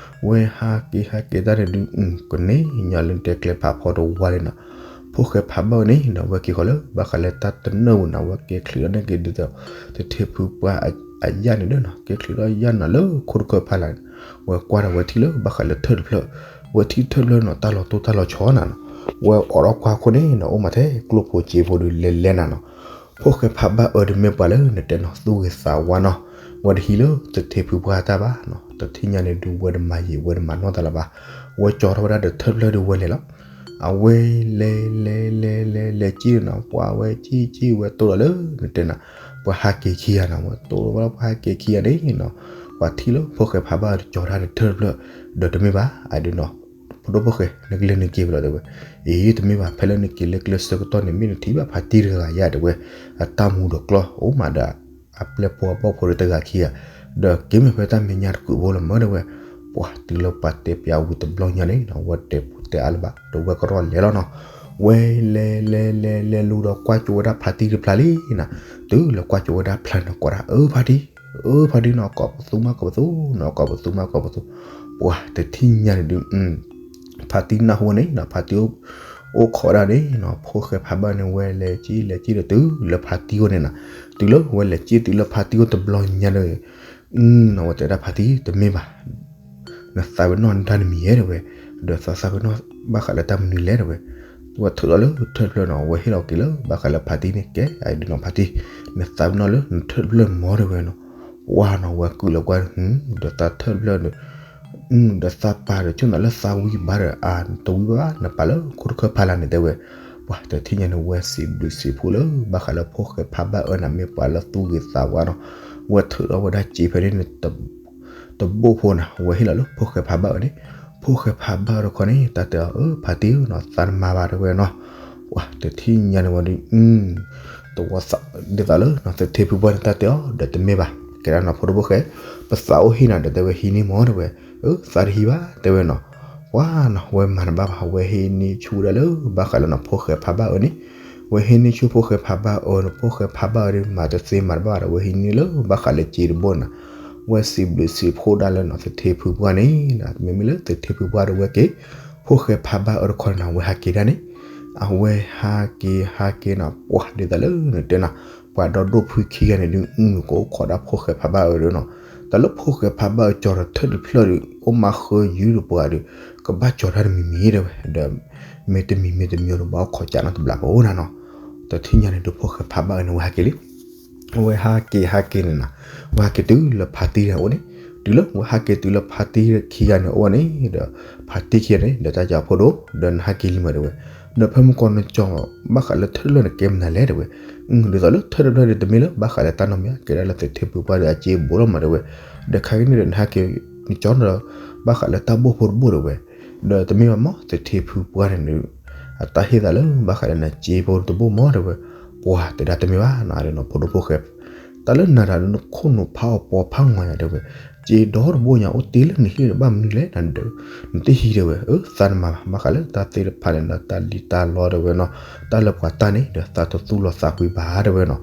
ဝဲဟးက့ၤဟးက့ၤတၢ်န့ၣ်ဒုး ကန့ၣ်ညါလၢတဲကျဲဖးဖီတဝါန့ၣ်နီၤ, ဖိၣ်ဃဲဖးဘၣ်န့ၣ်နီၤ ဝဲက့ၤဃီၤလၢ ဘၣ်ဃးလၢတၢ်တနၢၣ်ပူၤနီၤ ဝဲက့ၤချုးထီၣ်န့ၢ်က့ၤဒ်သိး သထ့ဖုပှၢ်အယၣ်န့ၣ်ဒီးနီၤ က့ၤချုးထီၣ်ယၣ်နီၤလၢခိတခၢၣ်ဖးလၢ်န့ၣ်, ဝဲကွၢ်ဒီးဝဲထံၣ်လၢဘၣ်ဃးလၢထၢၣ်တဖျၢၣ်, ဝဲထံၣ်ထၢၣ်တဖျၢၣ်နီၤ တၢ်လီၤတိၢ်တၢ်လီၤဆီနၤနီၤ, ဝဲအိးထီၣ်ကွၢ်ခိၣ်န့ၣ်နီၤ အိၣ်မးထဲကျိၣ်ဖိစ့ဖိဒုးလဲၤလဲၤနၤနီၤ, ဖိၣ်ဃဲဖးဘၣ်အၢတမ့ၢ်ပှၤလၢနတဲနီၤ သူၣ်ဂ့ၤသးဝါနီၤ, ဝဲတဟံးလၢသထ့ဖုပှၢ်တၢ်ဘၣ်နီၤ တထံၣ်ညါန့ၣ်ဒုး ဝဲတမၤယံာ်ဝဲတမၤနီၢ်တၢ်လၢၤဘၣ်, ဝဲကၠီထီၣ်ဝဲဒၣ်ဒီးထၢၣ်တဖျၢၣ်ဒုးဝဲလဲၤလီၤ, အဝဲလဲၤလဲၤလဲၤလဲၤလဲၤကံၣ်နီၤ ပှၤဝဲကံၣ်ကံၣ်ဝဲတိၢ်လီၤလၢ နတဲနၤ ပှၤဟးက့ၤခံဂၤနီၤ ဝဲတိၢ်လီၤဝဲလၢပှၤဟးက့ၤခံဂၤန့ၣ်နီၤ, ပှၤထံၣ်လၢဖိၣ်ဃဲဖးဘၣ်အၢကၠီထီၣ်ဒီးထၢၣ်တဖျၢၣ်, ဒီးတမ့ၢ်ဘၣ် အဒုးနီၤ, ဖိဒိၣ်ဖိၣ်ဃဲ နကလဲၤနက့ၤဖဲလဲၣ်တဲဝဲ, အ့ တမ့ၢ်ဘၣ် ဖဲလၢနက့ၤလၢကျဲဆၢကတီၢ်န့ၣ် မ့ၢ်နထံၣ်ဘၣ်ဖါတံၢ်တဂၤယါတဲဝဲ, အတၢ်မူဒီးကျီၢ်အိၣ်မးဒီး အပျဲၢ်ဖိအဘီၣ်ဖိဒီးတဂၤခံဂၤ, ဒီးက့ၤမ့ၢ်ဖဲတၢ်မဲာ်ညါတကုးဖိလီၤမၢတဲဝဲ, ပှၤတုၤလၢပှၤတဲပျးဝံၤတဘျီညါန့ၣ်နီၤ ဝဲတဲပူၤတဲအါလၢၤဘၣ် ဒီးဝဲကရီၣ်လဲၤလီၤနီၤ, ဝဲလဲၤလဲၤလဲၤလဲၤလူၤဒီးကွၢ်ကၠိဝဲဒၣ်ဖါတံၢ်တဖျါလံနီၤ, တုၤလၢကွၢ်ကၠိဝဲဒၣ်ဖျါန့ၣ် ကိးဒၣ် အၢ ဖါတံၢ်, အၢ ဖါတံၢ်နီၤ ကိးပသူမးကိးပသူနီၤ ကိးပသူမးကိးပသူ, ပှၤတထံၣ်ညါန့ၣ်ဒုး ဖါတံၢ်နၢ်ဟူန့ၣ်နီၤ ဖါတံၢ်အိၣ်ခိးဒၣ်န့ၣ်နီၤ ဖိၣ်ဃဲဖးဘၣ်န့ၣ် ဝဲလဲၤကံၣ်လဲၤကံၣ်ဒီးတုၤလၢဖါတံၢ်အိၣ်န့ၣ်နီၤ, တုၤလၢဝဲလဲၤကံၣ်တုၤလၢဖါတံၢ်အိၣ်တဘျီညါန့ၣ်, နီၤ ဝဲတဲဒၣ်ဖါတံၢ် တမ့ၢ်ဘၣ် နသးပ့ၤနီၣ်ဒၣ်နမံၤဧါတဲဝဲ, ဒီးသးသးပ့ၤနီၣ်ဘၣ်ဃးလၢတၢ်မနုၤလဲၣ်တဲဝဲ, ဝဲထုးလီၤလၢထၢၣ်တဖျၢၣ်နီၤ ဝဲဟ့ၣ်လီၤက့ၤလၢဘၣ်ဃးလၢဖါတံၢ်န့ၣ် ကဲအဒုးနီၤ ဖါတံၢ်, နသးပ့ၤနီၣ်လၢနထၢၣ်တဖျၢၣ်မၢတဲဝဲနီၤ, ပှၤနီၤ ဝဲကုၢ်လီၤကွၢ် ဒီးသးထၢၣ်တဖျၢၣ်န့ၣ် ဒီးသးပာ်ဒီးဆိၣ်နၤလၢသးဝံဘၣ်ဒီး အါ တဝံဘၣ် နပာ်လၢခိတခၢၣ်ဖးလၢ်န့ၣ်တဲဝဲ, ပှၤတထံၣ်ညါန့ၣ် ဝဲစံးဘျုးစံးဖှိၣ်လၢ ဘၣ်ဃးလၢဖိၣ်ဃဲဖးဘၣ်အၢန့ၣ်မ့ၢ်ပှၤလၢသူၣ်ဂ့ၤသးဝါနီၤ, ဝဲထုးထီၣ်ဝဲဒၣ်စ့ဖဲန့ၣ်န့ၣ် တဘိဖိနီၤ ဝဲဟ့ၣ်လီၤလၢဖိၣ်ဃဲဖးဘၣ်အၢန့ၣ်, ဖိၣ်ဃဲဖးဘၣ်အၢတခီန့ၣ် တၢ်တဲအီၤ အၢ ဖါတံၢ်ဧၢနီၤ သးနမၤဘၣ်တဲဝဲနီၤ, ပှၤတထံၣ်ညါန့ၣ်ဝဲဒ် တဝီသး ဒ်သိးလၢသထ့ဖုပှၢ်န့ၣ်တၢ်တဲအီၤ ဒီးတမ့ၢ်ဘၣ် ကဲဒၣ်နီၤ ဖိဒိၣ်ဖိၣ်ဃဲ ပသးအိၣ်ဟံးနၤဒီးတဲဝဲဟံးန့ၢ်မၢတဲဝဲ, အၢ သးတဟံးဘၣ်တဲဝဲနီၤ, ပှၤနီၤ ဝဲမၤတဘၣ်ဘၣ် ဝဲဟံးန့ၢ်ဆူၣ်ဝဲဒၣ်လၢဘၣ်ဃးလၢနီၤ ဖိၣ်ဃဲဖးဘၣ်အၢန့ၣ်, ဝဲဟံးန့ၢ်ဆူၣ်ဖိၣ်ဃဲဖးဘၣ်အၢန့ၣ် ဖိၣ်ဃဲဖးဘၣ်အၢန့ၣ် မၤတသ့မၤတဘၣ်ဒီး ဝဲဟံးန့ၢ်လၢဘၣ်ဃးလၢစ့တဘိန့ၣ်နီၤ, ဝဲစံးဘျုးစံးဖှိၣ်ဒၣ်လၢနီၤ သထ့ဖုပှၢ်န့ၣ်, မ့မ့ၢ်လၢသထ့ဖုပှၢ်ဒီးဝဲက့ၤ ဖိၣ်ဃဲဖးဘၣ်အၢတခီန့ၣ် အဝဲဟးက့ၤဒၣ်န့ၣ်, အဝဲဟးက့ၤဟးက့ၤနီၤ ပှၤဒ်သိးလၢနတဲနီၤ, ပှၤဒီဒိၣ်ဖုခံဂၤန့ၣ်ဒုး ကအိၣ်ခိးဒၣ်ဖိၣ်ဃဲဖးဘၣ်အၢဒီးနီၤ, တၢ်လၢဖိၣ်ဃဲဖးဘၣ်အၢကၠီၤဒီးထၢၣ်တဖျၢၣ်ဒီး အိၣ်မးဃၢယုၢ်ဒီးပှၤဒီး ကဘၣ်ကၠီၤတၢ်တမံၤမံၤတဲဝဲ, ဒီးမ့ၢ်တမံၤမ့ၢ်တမံၤဒီး ဘၣ်အိၣ်ခိးကးနီတဘျီဖိနီၤနီၤ, တထံၣ်ညါန့ၣ်ဒုးဖိၣ်ဃဲဖးဘၣ်အၢန့ၣ် ဝဲဟးက့ၤလံ အဝဲဟးက့ၤဟးက့ၤန့ၣ်နီၤ, ဝဲဟးက့ၤတုၤလၢဖါတံၢ်န့ၣ်အိၣ်န့ၣ်, တုၤလၢဝဲဟးက့ၤတုၤလၢဖါတံၢ်ခံဂၤန့ၣ်အိၣ်န့ၣ်ဒီး, ဖါတံၢ်ခံဂၤန့ၣ် ဒီးတၢ်ကၢ်ဖိဒိၣ်, ဒီးနဟးက့ၤလံမးတဲဝဲ, ဒီးဖဲမုၢ်ကီၢ်နကၠီ ဘၣ်ဃးလၢထၢၣ်တဖျၢၣ်န့ၣ်ကဲမနုၤလဲၣ်တဲဝဲ, ဒ်သိးလၢထၢၣ်တဖျၢၣ်ဒီးတမ့ၢ်လၢဘၣ်ဃးလၢတၢ်နီတမံၤ ကဲဒၣ်လၢသထ့ဖုပှၢ်ဒီးအစ့ဘူးလီၤမးတဲဝဲ, ဒီးခါက့ၤန့ၣ်ဒီးနဟးက့ၤ နကၠီဒီး, ဘၣ်ဃးလၢတၢ်ဘိၣ်ဖိတဘိၣ်တဲဝဲ, ဒီးတမ့ၢ်ဘၣ်မး သထ့ဖုပှၢ်န့ၣ်ဒီး အတၢ်ဟ့ၣ်သးလၢဘၣ်ဃးလၢနစ့ဖိတဘိၣ်မးတဲဝဲ, ပှၤတဲဒၣ်တမ့ၢ်ဘၣ်နီၤ အဒိနီၤဖိဒိၣ်ဖိၣ်ဃဲ တၢ်လၢနၤတၢ်ဒုးနခိၣ်နူာ်ဖးအီၣ်ပီဖးမီၤညါတဲဝဲ, စ့ဒီတဘိၣ်ညါအိၣ်တ့ၢ်လၢနဟံၣ်ဒီးဘၣ်မနုၤလဲၣ်နဒုး, နတဟံၣ်တဲဝဲ, အၢ သးနမၤဘၣ်ဃးလၢတၢ်သ့ၣ်တဖၣ်န့ၣ် ဒီးတၢ်လံၣ်တၢ်လီတဲဝဲနီၤ, တၢ်လၢပှၤတၢ်န့ၣ် ဒီးသးတသူၣ်လီၤသးကွံဘၣ်တဲဝဲနီၤ,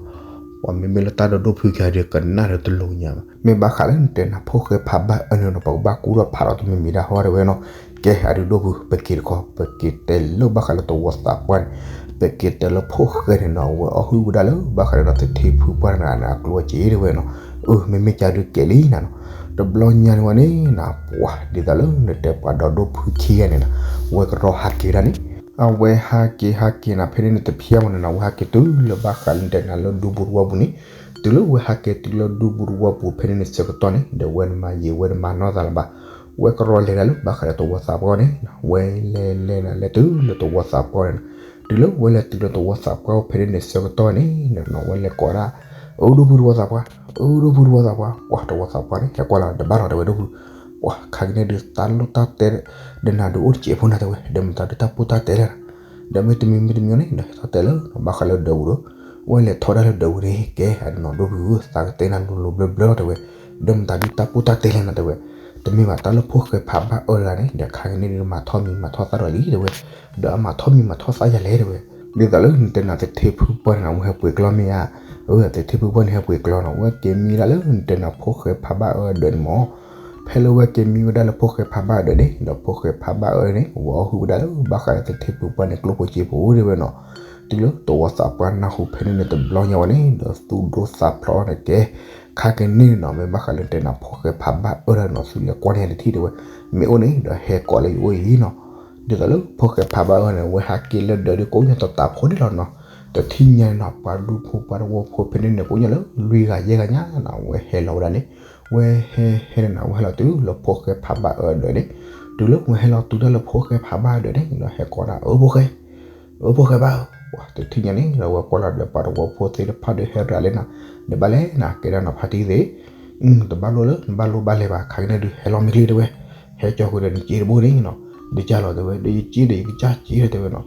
ပှၤမ့မ့ၢ်လၢတၢ်ဒိဒိၣ်ဖုခံဂၤဒီးကနၣ်ဒီးတလိၤညါဘၣ်, မ့ၢ်ဘၣ်ဃးလၢနတဲနၤဖိၣ်ဃဲဖးဘၣ်အၢန့ၣ်ဒီး ပကဘၣ်ကူဒီးဖးထီၣ်တမံၤမံၤဒၣ်ဟီတဲဝဲနီၤ, ကဲအဒုးဒိၣ်ဖု ပက့ၤတခီ ပက့ၤတဲလၢဘၣ်ဃးလၢသဝီသးပှၢ်န့ၣ်, ပက့ၤတဲလၢဖိၣ်ဃဲန့ၣ်နီၤ အဝဲအီၣ်ဟုၣ်ဝဲဒၣ်လၢဘၣ်ဃးလၢနၤသထ့ဖုပှၢ်န့ၣ်အကျိၣ်အစ့တဲဝဲနီၤ, အၢ မ့မ့ၢ်ကဒုးကဲလံနၤနီၤ, တဘျီညါန့ၣ်ဝဲန့ၣ်နၤ ပှၤဒ်သိးလၢနတဲပှၤဒီဒိၣ်ဖုခံဂၤန့ၣ်နၤ, ဝဲကရီဟးက့ၤဒၣ်န့ၣ် အဝဲဟးက့ၤဟးက့ၤနၤ ဖဲန့ၣ်န့ၣ်တဖျဲမးန့ၣ်နၤ ဝဲဟးက့ၤတုၤလၢဘၣ်ဃးလၢနတဲနၤလၢဒူပူၤတဝီပူၤန့ၣ်, တုၤလၢဝဲဟးက့ၤတုၤလၢဒူပူၤတဝီပူၤဖဲန့ၣ်န့ၣ်ဆၢကတီၢ်န့ၣ် ဒီးဝဲနမၤယံာ်ဝဲနမၤနီၢ်သးလၢၤဘၣ်, ဝဲကရီလဲၤဒၣ်လၢဘၣ်ဃးလၢသဝီသးပှၢ်န့ၣ်, ဝဲလဲၤလဲၤနၤလဲၤတုၤလၢသဝီသးပှၢ်န့ၣ်, တုၤလၢဝဲလဲၤတုၤလၢသဝီသးပှၢ်ဖဲန့ၣ်န့ၣ်ဆၢကတီၢ်န့ၣ် ဝဲလဲၤကိးဒၣ်, အၢ ဒိၣ်ဖုသဝီသးပှၢ်, အၢ ဒိၣ်ဖုသဝီသးပှၢ်, ပှၤသဝီသးပှၢ်န့ၣ် ဟဲကွၢ်လီၤဒီးဘၣ်လီၤတဲဝဲဒိၣ်ဖု ပှၤခါကန့ၣ်ဒုးတၢ်လိၣ်တၢ်တဲ ဒီးနၤဒုးအိၣ်တစဲးဖိနၤတဲဝဲ ဒီးမတၤဒုးတၢ်ပိၢ်တၢ်တဲလဲၣ်နၤ, ဒီးမ့ၢ်တမံၤမ့ၢ်တမံၤန့ၣ် ဒီးဟဲထီၣ်တဲလၢဘၣ်ဃးလၢဒၢးပူၤဒီး, ဝဲလဲၤထီၣ်ဒၣ်လၢဒၢးပူၤန့ၣ် ကဲအဒိနီၤဒိၣ်ဖုဧၢ သးကတဲနၤလိၤလိၤဘျၢဘျၢလီၤတဲဝဲ, ဒီးမတၤဒုးတၢ်ပိၢ်တၢ်တဲလဲၣ်နၤတဲဝဲ, တမ့ၢ်ဘၣ်တၢ်လၢဖိၣ်ဃဲဖးဘၣ်အၢတဂၤန့ၣ် ဒီးခါကန့ၣ်ဒုးမၤထီၣ်မံၤမၤထီၣ်သၣ်ဒီးလံတဲဝဲ, ဒီးအမၤထီၣ်မံၤမၤထီၣ်သၣ်ယၤလဲၣ်တဲဝဲ, ဒ်သိးလၢနတဲနၤသထ့ဖုပှၢ်န့ၣ်နၤ ဝဲဟဲပှ့ၤကျီမ့ၢ်ဧါ, အၢ သထ့ဖုပှၢ်န့ၣ်ဟဲပှ့ၤကျီနီၤ ဝဲက့ၤမံဒၣ်လၢနတဲနၤဖိၣ်ဃဲဖးဘၣ်အၢဒၢးန့ၣ်မး, ဖဲလၢဝဲက့ၤမံဝဲဒၣ်လၢဖိၣ်ဃဲဖးဘၣ်အၢဒၢးန့ၣ် ဒီးဖိၣ်ဃဲဖးဘၣ်အၢန့ၣ် ဝဲအီၣ်ဟုၣ်ဝဲဒၣ်လၢဘၣ်ဃးလၢသထ့ဖုပှၢ်န့ၣ်ကျိၣ်ဖိစ့ဖိတဲဝဲနီၤ, တုၤလၢသဝီသးပှၢ်နၢ်ဟူဖဲန့ၣ်န့ၣ်တဘျီညါဝဲန့ၣ် ဒီးသူၣ်ဒိၣ်သးဖျိးန့ၣ်ကဲ, ခါကန့ၣ်နီၤ မ့ၢ်ဘၣ်ဃးလၢနတဲနၤဖိၣ်ဃဲဖးဘၣ်အၢဒၢးနီၤ သုလဲၤကွၢ်န့ၢ်ယၤတထံၣ်တဲဝဲ, မ့ၢ်အိၣ်န့ၣ်ဒီးဟဲကိးလၢယအိၣ်အံၤနီၤ, ဒ်သိးလၢဖိၣ်ဃဲဖးဘၣ်အၢန့ၣ် ဝဲဟးက့ၤလၢဒၢးဒုးကိးညါတတးဖိဒၣ်လီၤနီၤ, တထံၣ်ညါန့ၣ်နီၤ ပှၤဒူဖိပှၤသဝီဖိဖဲန့ၣ်န့ၣ်ကိးညါလၢလွံၢ်ဂၤယဲၢ်ဂၤညါနီၤ ဝဲဟဲလီၤဝဲဒၣ်န့ၣ်, ဝဲဟဲဟဲန့ၣ်နီၤ ဝဲဟဲလီၤတုၤလၢဖိၣ်ဃဲဖးဘၣ်အၢဒၢးန့ၣ်, တုၤလၢဝဲဟဲလီၤတုၤတၢ်လၢဖိၣ်ဃဲဖးဘၣ်အၢဒၢးန့ၣ်ဒီး ဟဲကိးဒၣ် အၢဖိၣ်ဃဲ အၢဖိၣ်ဃဲဘၣ်ဧၢ, ပှၤတထံၣ်ညါန့ၣ်ဒီး ဝဲကွၢ်လီၤဒီးပှၤသဝီဖိသ့ၣ်တဖၣ်ဒီးဟဲရၤလဲၣ်နၤ, ဒီးဘၣ်လဲၣ်နၤ ကဲဒၣ်နီၤ ဖါတံၢ်သ့ၣ်, တဘၣ်လိၣ်လၢ နဘၣ်လိၣ်ဘၣ်လဲၤဘၣ် ခါကန့ၣ်ဒုးဟဲလီၤမ့ၢ်ချ့တဲဝဲ, ဟဲကၠီဃုာ်ဒီးနစ့တဘိန့ၣ်နီၤ, ဒ်ကၢ်လီၤတဲဝဲ ဒီးယစ့ဒီးယကစၢ်စ့ဒီးတဲဝဲနီၤ,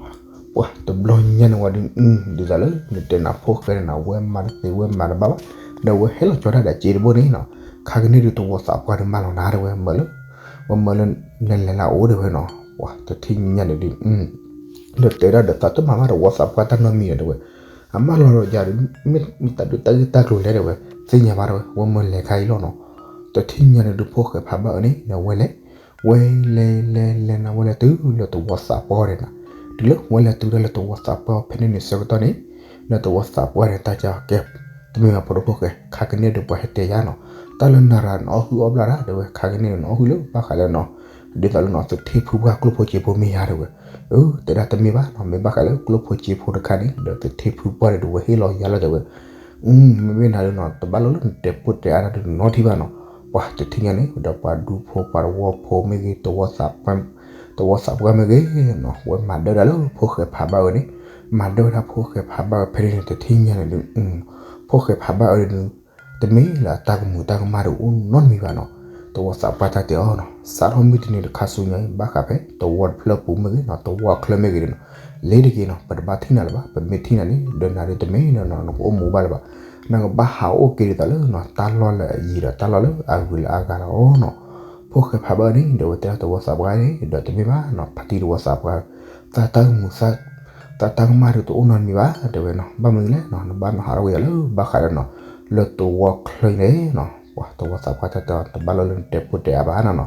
ပှၤတဘျီညါန့ၣ်ဝဲဒုး, ဒ်သိးလၢ နတဲနၤဖိၣ်ဃဲန့ၣ်နၤ ဝဲမၤတသ့ ဝဲမၤတဘၣ်ဘၣ်, ဒီးဝဲဟဲလီၤကၠီတၢ်ဒီးစ့တဘိန့ၣ်နီၤ, ခါကန့ၣ်ဒုးသဝီသးပှၢ်ဒုးမၢလီၤနၤတဲဝဲ မၢလၢ ဝဲမၢလၢ နလဲၤလၢအိၣ်တဲဝဲနီၤ, ပှၤတထံၣ်ညါန့ၣ်ဒုး ဒီးတဲဒၣ်ဒီးသးတမၤဘၣ်ဒီးသဝီသးပှၢ်တၢ်နီတမံၤဒီးတဲဝဲ, အမၢလီၤဒီးယၤဒီး မ့ၢ်မတၤဒုးတၢ်ဂ့ၢ်တၢ်ကျိၤလဲၣ်တဲဝဲ, သ့ၣ်ညါဘၣ်တဲဝဲ ဝဲမၢလဲၤခါအံၤလီၤနီၤ, တထံၣ်ညါန့ၣ်ဒုးဖိၣ်ဃဲဖးဘၣ်အၢန့ၣ် ဒီးဝဲလဲၤ, ဝဲလဲၤလဲၤလဲၤနၤ ဝဲလဲၤတုၤလၢသဝီသးပှၢ်န့ၣ်နၤ, တုၤလၢဝဲလဲၤတုၤတၢ်လၢသဝီသးပှၢ်ဖဲန့ၣ်န့ၣ်ဆၢကတီၢ်န့ၣ်, လၢသဝီသးပှၢ်န့ၣ် တၢ်ကၢ်ကဲ တမ့ၢ်ဘၣ်ဖိဒိၣ်ဖိၣ်ဃဲ ခါကန့ၣ်ဒီးပှၤဟဲတဲယၤနီၤ, တၢ်လၢနၤရၤနအီၣ်ဟုၣ်အီၣ်ဘျၣ်တၢ်တဲဝဲ ခါကန့ၣ်ဒီးနအီၣ်ဟုၣ်လၢဘၣ်ဃးလၢနီၤ, ဒ်သိးလၢနီၤ သထ့ဖုပှၢ်ကျိၣ်ဖိစ့ဖိမ့ၢ်ယၤတဲဝဲ, အၢ တဲဒၣ်တမ့ၢ်ဘၣ်နီၤ မ့ၢ်ဘၣ်ဃးလၢကျိၣ်ဖိစ့ဖိတခါန့ၣ် ဒီးသထ့ဖုပှၢ်န့ၣ်ဒီးဝဲဟ့ၣ်လီၤယၤလီၤတဲဝဲ, မ့မ့ၢ်နၤဒီးနီၤ တဘၣ်လိၣ်လၢနတဲပိၢ်တဲအါတၢ်ဒုးနီတထံၣ်ဘၣ်နီၤ, ပှၤတထံၣ်ညါန့ၣ်ဒီးပှၤဒူဖိပှၤသဝီဖိမ့ၢ်ဂ့ၤ သဝီသးပှၢ်မ့ၢ်ဂ့ၤနီၤ ဝဲမၤဒၢဒၣ်လၢဖိၣ်ဃဲဖးဘၣ်အၢန့ၣ်, မၤဒၢဝဲဒၣ်ဖိၣ်ဃဲဖးဘၣ်အၢဖဲန့ၣ်န့ၣ် တထံၣ်ညါန့ၣ်ဒုး ဖိၣ်ဃဲဖးဘၣ်အၢန့ၣ်ဒုး တမ့ၢ်လၢအတၢ်ကမူၤတၢ်ကမၣ်ဒုးအိၣ်နီတမံၤဘၣ်နီၤ, သဝီသးပှၢ်တၢ်တဲအီၤနီၤ စးထီၣ်မုၢ်တနံၤတခါဆူညါအံၤ ဘၣ်ဃးဖဲသဝီတဖျၢၣ်ပူၤမ့ၢ်ဂ့ၤနီၤ သဝီချၢမ့ၢ်ဂ့ၤနီၤ လ့ၤတက့ၢ်နီၤ ပတဘၣ်ထံၣ်နၤလၢၤဘၣ် ပမ့ၢ်ထံၣ်နၤန့ၣ် ဒီးနၤဒုးတမ့ၢ်နီၤ နကအိၣ်မူဘၣ်လၢၤဘၣ်, နကဘၣ်ဟးအိၣ်က့ၤဒ်သိးလၢနီၤ တၢ်လီၢ်လၢအယံၤဒီးတၢ်လီၢ်လၢအဂုၤလၢအဂၤလီၤနီၤ, ဖိၣ်ဃဲဖးဘၣ်န့ၣ် ဒီးဝဲတဲဒၣ်သဝီသးပှၢ်န့ၣ် ဒီးတမ့ၢ်ဘၣ်နီၤ ဖါတံၢ်သဝီသးပှၢ် သးတၢ်ကမူၤ သးတၢ်ကမၣ်ဒုးတအိၣ်နီတမံၤဘၣ် တဲဝဲနီၤ ဘၣ်မနုၤလဲၣ်နီၤ နဘၣ်နီၤဟးထီၣ်ကွံာ်ယၤလၢဘၣ်ဃးဒီးနီၤ လၢသဝီချၢန့ၣ်နီၤ ပှၤသဝီသးပှၢ်တၢ်တဲအီၤ တဘၣ်လီၤလၢနတဲပိၢ်တဲအါဘၣ်နီၤနီၤ,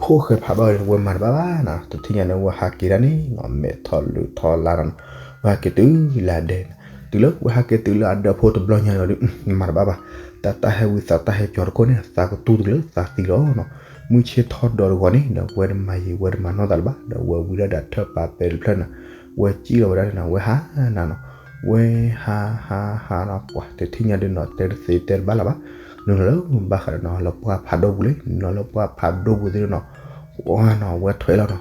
ဖိၣ်ဃဲဖးဘၣ်အၢန့ၣ် ဝဲမၤတဘၣ်ဘၣ်နီၤ တထံၣ်ညါန့ၣ် ဝဲဟးက့ၤဒၣ်န့ၣ်နီၤ မဲာ်ထီၣ်လုးထီၣ်လါနီၤနီၤ, ဝဲဟးက့ၤတုၤလၢအဒဲန့ၣ် တုၤလၢဝဲဟးက့ၤတုၤလၢအဒၢးဖိတဘျီညါန့ၣ်ဒီး မၤတဘၣ်ဘၣ်, တၢ်တၢ်ဟဲဝံသးတၢ်ဟဲကၠီတခိၣ်န့ၣ် သးကတူၢ်တကလၢၤသးသံလီၤနီၤ, မုၢ်ဆ့ၣ်ထီၣ်ဒီးတဂီၤန့ၣ်ဒီး ဝဲတမၤယံာ်ဝဲတမၤနီၢ်သးလၢၤဘၣ် ဒီးဝဲဝံဒၣ်ဒီးထၢၣ်ပာ်ပဲတဖျၢၣ်န့ၣ်, ဝဲစံၣ်လီၤဝဲဒၣ်န့ၣ် ဝဲဟးနၤနီၤ, ဝဲဟးဟးဟးနီၤ ပှၤတထံၣ်ညါဒုးနီၤ တဲတသ့တဲတဘၣ်လၢၤဘၣ်, နုာ်လီၤလၢဘၣ်ဃးဒီးနီၤ လၢပှၢ်ဖးဒိၣ်ပူၤလံ, နုာ်လီၤလၢပှၢ်ဖးဒိၣ်ပူၤသ့ၣ်နီၤ, ပှၤနီၤ ဝဲထွဲလီၤနီၤ,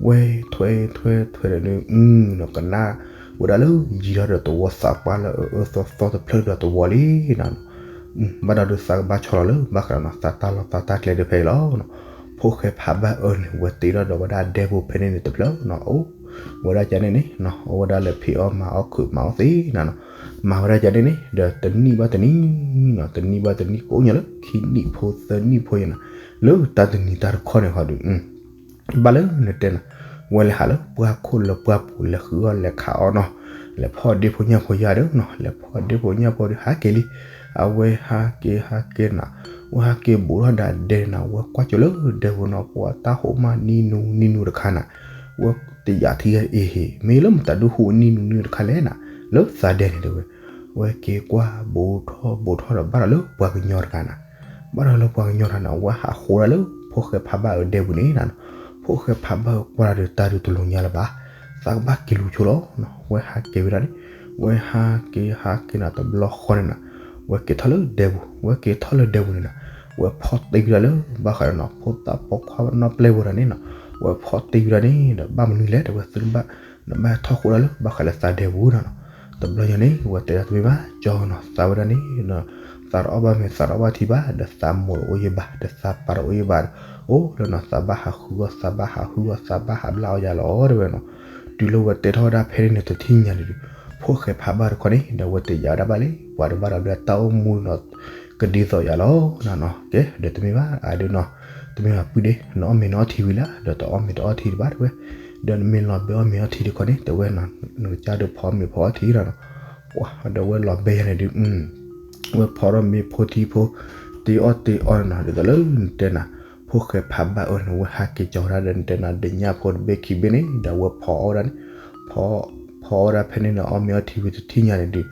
ဝဲထွဲထွဲထွဲဒီးဒုး နီၤ ကနၣ်ဝဲဒၣ်လၢယံၤထီၣ်ဒီးသဝီသးပှၢ်လၢအအၢသီသီတဖျၢၣ်ဒီးသဝီလံနီၤ, ဘၣ်ဒီးဒုးသးကဘၣ်ဆီလီၤလၢဘၣ်ဃးဒီးနီၤ သးတၢ်လီၢ်သးတၢ်ကျဲဒုးဖဲအံၤလီၤနီၤ, ဖိၣ်ဃဲဖးဘၣ်အၢန့ၣ် ဝဲတ့ထီၣ်ဒီးဝဲဒၣ်ဒဲပူၤဖဲန့ၣ်န့ၣ်တဖျၢၣ်နီၤ, အိၣ်ဝဲဒၣ်ကန့ၣ်န့ၣ်နီၤ အိၣ်ဝဲဒၣ်လၢဖံးအီၣ်မၤအီၣ်ခုးမၤအီၣ်သ့နီၤ, မၤဝဲဒၣ်ကန့ၣ်န့ၣ် ဒီးတနံၣ်ဘၣ်တနံၣ်နီၤ တနံၣ်ဘၣ်တနံၣ်ကိးညါလၢခံနံၣ်ဖိသၢနံၣ်ဖိယဲနီၤ, လၢတၢ်တနံၤတၢ်တခီန့ၣ်ဃီဒုး ဘၣ်လၢနတဲနၤ, ဝဲလဲၤဟးလၢပှၢ်ခိၣ်လၢပှၢ်ပူၤ လဲၤဃုအီၣ်လဲၤခးအီၣ်နီၤ, လဲၤဖီၣ်ဒ့ဖိညၣ်ဖိယါဒီးနီၤ, လဲၤဖီၣ်ဒ့ဖိညၣ်ဖိဒီးဟးက့ၤလံ, အဝဲဟးက့ၤဟးက့ၤနၤ, ဝဲဟးက့ၤဘူးထီၣ်ဒၣ်ဒဲနၤ, ဝဲကွၢ်ကၠိလၢဒဲပူၤနီၤ, ပှၤတၢ်ဟူးမးနံၤနူနံၤနူတခါနၤ, ဝဲတယာ်ထံအ့ဟ့ၣ် မ့ၢ်လၢမတၤဒုးဟူးနံၤနူနံၤတခါလဲၣ်နၤ, လၢသးဒဲန့ၣ်တဲဝဲ, ဝဲက့ၤကွၢ်ဘူးထီၣ်ဘူးထီၣ်ဒီးဘၣ်ဒီးလၢပှၤကညီတဂၤနၤ ဘၣ်ဒီးလၢပှၤကညီတဂၤန့ၣ် အဝဲဟးဃိဒၣ်လၢဖိၣ်ဃဲဖးဘၣ်အၢဒဲပူၤန့ၣ်နီၤ, ဖိၣ်ဃဲဖးဘၣ်အၢကွၢ်ဒီးတၢ်ဒုးတလိၤညါလၢၤဘၣ်, သးကဘၣ်က့ၤလူၤဆိလီၤနီၤ, ဝဲဟးက့ၤဝဲဒၣ်န့ၣ်, ဝဲဟးက့ၤဟးက့ၤနၤတဘျီဃီန့ၣ်နၤ, ဝဲက့ၤထီၣ်လၢဒဲပူၤ, ဝဲက့ၤထီၣ်လၢဒဲပူၤန့ၣ်နၤ, ဝဲဖီၣ်တ့ဝဲဒၣ်လၢဘၣ်ဃးဒီးနီၤ ဖိသၣ်ပိာ်ခွါနီၢ်ပျဲၢ်ဖိတဂၤန့ၣ်နီၤ, ဝဲဖီၣ်တ့ဝဲဒၣ်န့ၣ်ဒီး ဘၣ်မနုၤလဲၣ် တဲဝဲသုတဘၣ် နဘၣ်ဟဲထီၣ်ဃိဒၣ်လၢဘၣ်ဃးလၢသးဒဲပူၤနီၤနီၤ, တဘျီညါန့ၣ် ဝဲတဲဒၣ်တမ့ၢ်ဘၣ် ကၠီနီၤ သးဝဲဒၣ်န့ၣ် သးတအီၣ်ဘၣ်မ့ၤသးတအီၣ်ဘၣ်ထံဘၣ် ဒီးသးမိၢ်တအိၣ်ယံၤဘၣ် ဒီးသးပၢ်တအိၣ်ယံၤဘၣ်ဒီး အိၣ်လၢနီၤ သးဘၣ်ဟးဃုအီၣ် သးဘၣ်ဟးဃုအီၣ် သးဘၣ်ဟးဘျါအီၣ်ယၤလီၤ တဲဝဲနီၤ, တုၤလၢဝဲတဲထီၣ်ဝဲဒၣ်ဖဲန့ၣ်န့ၣ် တထံၣ်ညါန့ၣ်ဒီး ဖိၣ်ဃဲဖးဘၣ်တခီန့ၣ် ဒီးဝဲတယာ်ဝဲဒၣ်ဘၣ်လံ ပှၤတဘၣ်ဒီးဒုးတၢ်အိၣ်မူနီၤ ကဒ်သိးယၤလီၤနီၤနီၤ ကဲ ဒီးတမ့ၢ်ဘၣ် အဒုးနီၤ တမ့ၢ်ဘၣ်ပုၢ်ဒ့ နအီၣ်မ့ၤနအီထံဝံၤလၢ ဒီးတအီၣ်မ့ၤတအီထံတဘၣ်တဲဝဲ, ဒီးနမ့ၢ်လီၤဘဲအီၣ်မ့ၤအီထံတခီန့ၣ် တဲဝဲနီၤ နကစၢ်ဒုးဖီမ့ၤဖီအီထံဒီးနီၤ, ပှၤဒီးဝဲလီၤဘဲယၤန့ၣ်ဒုး ဝဲဖီထီၣ်မ့ၤဖိထံဖိ တ့အီၣ်တ့အီနီၤ ဒ်သိးလၢနတဲနၤ ဖိၣ်ဃဲဖးဘၣ်အၢန့ၣ် ဝဲဟးက့ၤကၠီၤဝဲဒၣ်ဒီးနတဲနၤ ဒညၣ်ဖိတဘ့ၣ်ခံဘ့ၣ်န့ၣ် ဒီးဝဲဖီအီၣ်ဝဲဒၣ်န့ၣ် ဖီအီၣ်ဝဲဒၣ်ဖဲန့ၣ်န့ၣ် အီၣ်မ့ၤအီထံဝံၤတထံၣ်ညါန့ၣ်ဒုး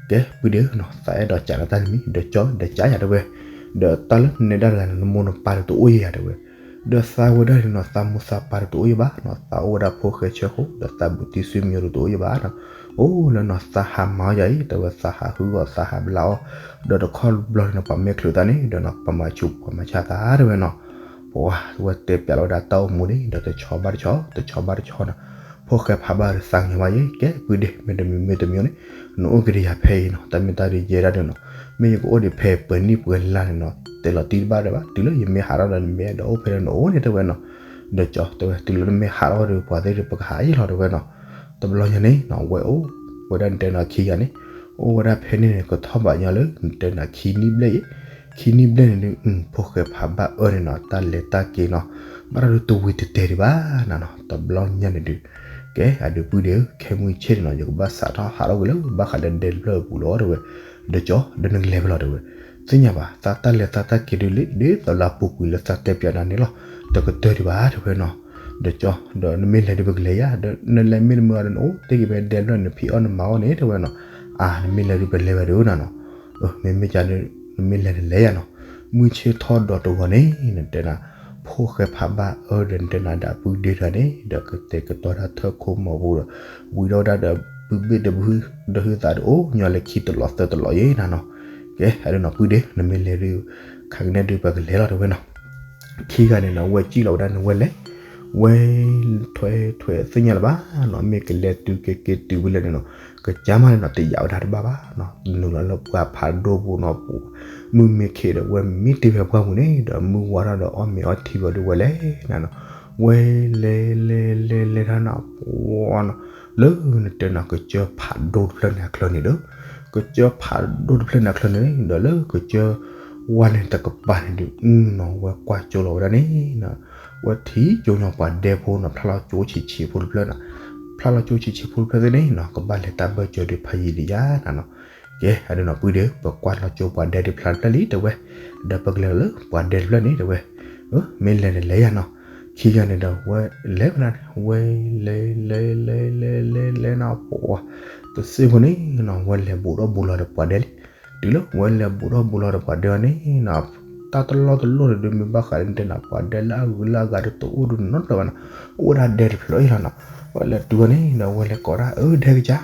ကဲ ပုၢ်ဒ့နီၤ သးအဲၣ်ဒိးကးနၤတၢ်တမံၤ ဒီးကၠီ ဒီးကးယၤတဲဝဲ, ဒီးတၢ်လၢနနဲဒၣ်တဂၤန့ၣ် နမိၢ်နပၢ်ဒီးတအိၣ်ယံၤယၤတဲဝဲ, ဒီးသးဝဲဒၣ်န့ၣ်နီၤ သးမိၢ်သးပၢ်ဒီးတအိၣ်ယံၤဘၣ်နီၤ သးအိၣ်ဝဲဒၣ်ဖိၣ်ဃဲဆၢဃိ ဒီးသးဘုးတံၢ်ဆွေမျိုးဒီးတအိၣ်ယံၤဘၣ်နီၤ, အိၣ်လၢနီၤ သးဟးမၤအီၣ်ယၤအံၤ တဲဝဲ သးဟးဟုအီၣ် သးဟးဘျါအီၣ်, ဒီးတခီဘျီန့ၣ်နီၤ ပှၤမ့ၢ်ချုးသးန့ၣ် ဒီးနီၤ ပှၤမၤဆူးပှၤမၤဆါသးတဲဝဲနီၤ, ပှၤဝဲတဲပျးလီၤဝဲဒၣ်တၢ်အိၣ်မူန့ၣ် ဒီးတဆီဘၣ်တဆီ တဆီဘၣ်တဆီနီၤ, ဖိၣ်ဃဲဖးဘၣ်ဒီးသးကညီၤဘၣ်ယဲ ကဲ ပုၢ်ဒ့ မ့ၢ်တမံၤမ့ၢ်တမံၤန့ၣ် နအိၣ်က့ၤဒီးယၤဖဲအံၤနီၤ တၢ်မ့ၢ်တၢ်ဒုးယဲဒၣ်ဒုးနီၤ, မ့ၢ်ယကအိၣ်ဒံးဖဲပှဲၤနံၣ်ပှဲၤလါန့ၣ်နီၤ တဲလီၤတံၢ်တဘၣ်ဒီးဘၣ် တုၤလၢယမ့ၢ်ဟးထီၣ်ဒီးနမ့ၢ်အဲၣ်ဒိးအိၣ်ဖဲဒီးနအိၣ်န့ၣ်တဲဝဲနီၤ, ဒီးကၠီတဲဝဲ တုၤလၢနမ့ၢ်ဟးထီၣ်ဒီးပှၤသ့ၣ်ဒီးပကဟးအံၤလီၤတဲဝဲနီၤ, တဘျီညါန့ၣ်နီၤ ဝဲအိၣ် ဝဲဒၣ်နတဲနီၤခံဂၤန့ၣ် အိၣ်ဝဲဒၣ်ဖဲန့ၣ်န့ၣ် ကထီၣ်ဘးညီလၢနတဲနၤခံနံၣ်ဘျဲၣ်အံၤ, ခံနံၣ်ဘျဲၣ်န့ၣ်ဒုး ဖိၣ်ဃဲဖးဘၣ်အၢန့ၣ်နီၤ တၢ်လဲၤတၢ်က့ၤနီၤ ဘၣ်ဒီးတဝံၤတတဲာ်ဒံးဘၣ်နၤနီၤ တဘျီညါန့ၣ်ဒုး ကဲ အဒုးပုၢ်ဒ့ဧၢ ခဲမုၢ်ဆ့ၣ်န့ၣ်နီၤ ယကဘၣ်စးထီၣ်ဟးထီၣ်ကွံာ်လၢဘၣ်ဃးဒီးဒဲတဖျၢၣ်အပူၤလီၤတဲဝဲ, ဒီးကၠီ ဒီးနကလဲၤဖဲလဲၣ်တဲဝဲ, သ့ၣ်ညါဘၣ် သးတၢ်လဲၤသးတၢ်က့ၤဒုးလံ ဒ်သိးလၢအပူၤကွံာ်လၢသးတဲပျးနၤန့ၣ်လီၤ, တကတၢၢ်ဒံးဘၣ်တဲဝဲနီၤ, ဒီးကၠီ ဒီးနမ့ၢ်လဲၤဒုးပကလဲၤယၤ ဒီးနလဲၤမ့ၢ်တမုာ်ဒီးနအိၣ်တ့ၢ်က့ၤဖဲဒဲတဖျၢၣ်န့ၣ် နဖံးအီၣ်နမၤအီၣ်န့ၣ်တဲဝဲနီၤ, အါ နမ့ၢ်လဲၤဒုးပလဲၤဝဲဒုးနၤနီၤ, မ့မ့ၢ်ကန့ၣ် နမ့ၢ်လဲၤတလဲၤယၤနီၤ, မုၢ်ဆ့ၣ်ထီၣ်ဒီးတဂီၤန့ၣ် နတဲနၤ ဖိၣ်ဃဲဖးဘၣ်အၢဒီးနတဲနၤဒီးအပုၢ်ဒ့တဂၤန့ၣ် ဒီးကတဲာ်ကတီၤတၢ်ထၢၣ်ခိၣ်မီၤပူၤဒီး ဝံၤဒီးဝဲဒၣ်ဒီးပုၢ်ဘ့ၣ်ဒီးပုၢ်ဒီးဟုသးဒီးအိၣ်ညီလၢခံတလီၤသၢတလီၤယဲနၤနီၤ, ကဲ အဒုးနီၤပုၢ်ဒ့ နမ့ၢ်လဲၤဒုး ခါကနဲဒုးပကလဲၤလီၤတဲဝဲနီၤ ခံဂၤန့ၣ်နီၤ ဝဲစံၣ်လီၤဝဲဒၣ်န့ၣ်ဝဲလဲၤ, ဝဲထွဲထွဲသ့ၣ်ညါလၢၤဘၣ်နီၤ မ့ၢ်ကလဲၤတုၤက့ၤက့ၤတုၤဝဲလဲၣ်န့ၣ်နီၤ ကစၢ်မးန့ၣ်နီၤ တယာ်ဝဲဒၣ်တဘၣ်ဘၣ်နီၤ နုာ်လီၤလၢပှၢ်ဖးဒိၣ်ပူၤနီၤပူၤ, မုၢ်မ့ၢ်ခ့ဒီး ဝဲမ့ၢ်တ့ၢ်ဖဲပှၢ်ပူၤန့ၣ်ဒီး မုၢ်ဝါထီၣ်ဒီးအီၣ်မ့ၤအီထံဝံၤဒီးဝဲလဲၤနၤနီၤ, ဝဲလဲၤလဲၤလဲၤလဲၤထီၣ်နီၤ ပှၤနီၤ လၢနတဲနီၤ ကစၢၢ်ဖးဒိၣ်တဖျၢၣ်န့ၣ်အချၢန့ၣ်ဒီး ကစၢၢ်ဖးဒိၣ်တဖျၢၣ်န့ၣ်အချၢန့ၣ် ဒီးလၢကစၢၢ်ဝါန့ၣ်တကပၤန့ၣ်ဒုး နီၤ ဝဲကွၢ်ကၠိလီၤဝဲဒၣ်န့ၣ်နီၤ, ဝဲထံၣ်ကၠိညီပှၤဒဲဖိနီၤ ဖျါလီၤကၠိဆံးဆံးဖိတဖျၢၣ်နီၤ, ဖျါလီၤကၠိဆံးဆံးဖိတဖျၢၣ်သ့ၣ်န့ၣ်နီၤ ကဘၣ်လဲၤတၢ်ဘၢၣ်စၢၤဒုးဖးယံာ်ဒံးယါနၤနီၤ, ကဲ အဒုးနီၤပုၢ်ဒ့ ပကွၢ်လီၤကၠိပှၤဒဲဒုးဖျါတဖျၢၣ်လံတဲဝဲ, ဒီးပကလဲၤလၢပှၤဒဲတဖျၢၣ်န့ၣ်တဲဝဲ, မ့ၢ်လဲၤဒီးလဲၤယၤနီၤ, ခံဂၤန့ၣ်ဒီး ဝဲလဲၤဝဲဒၣ်န့ၣ် ဝဲလဲၤလဲၤလဲၤလဲၤလဲၤလဲၤနီၤ ပှၤ တစ့ၢ်ဖိန့ၣ်နီၤ ဝဲလဲၤဘူးထီၣ်ဘူးလီၤဒီးပှၤဒဲလံ, တုၤလၢဝဲလဲၤဘူးထီၣ်ဘူးလီၤဒီးပှၤဒဲအီၤန့ၣ် တၢ်တလီၢ်တလိၣ်န့ၣ်ဒုး မ့ၢ်ဘၣ်ဃးလၢနတဲနၤ ပှၤဒဲလၢအဂုၤလၢအဂၤဒုးတအိၣ်ဒုးနီတဖျၢၣ်ဘၣ်နီၤ, အိၣ်ဝဲဒၣ်ဒဲတဖျၢၣ်အံၤလီၤနီၤ, ဝဲလဲၤတုၤအီၤန့ၣ်ဒီး ဝဲလဲၤကိးဒၣ် အၢ ဒဲကစၢ်,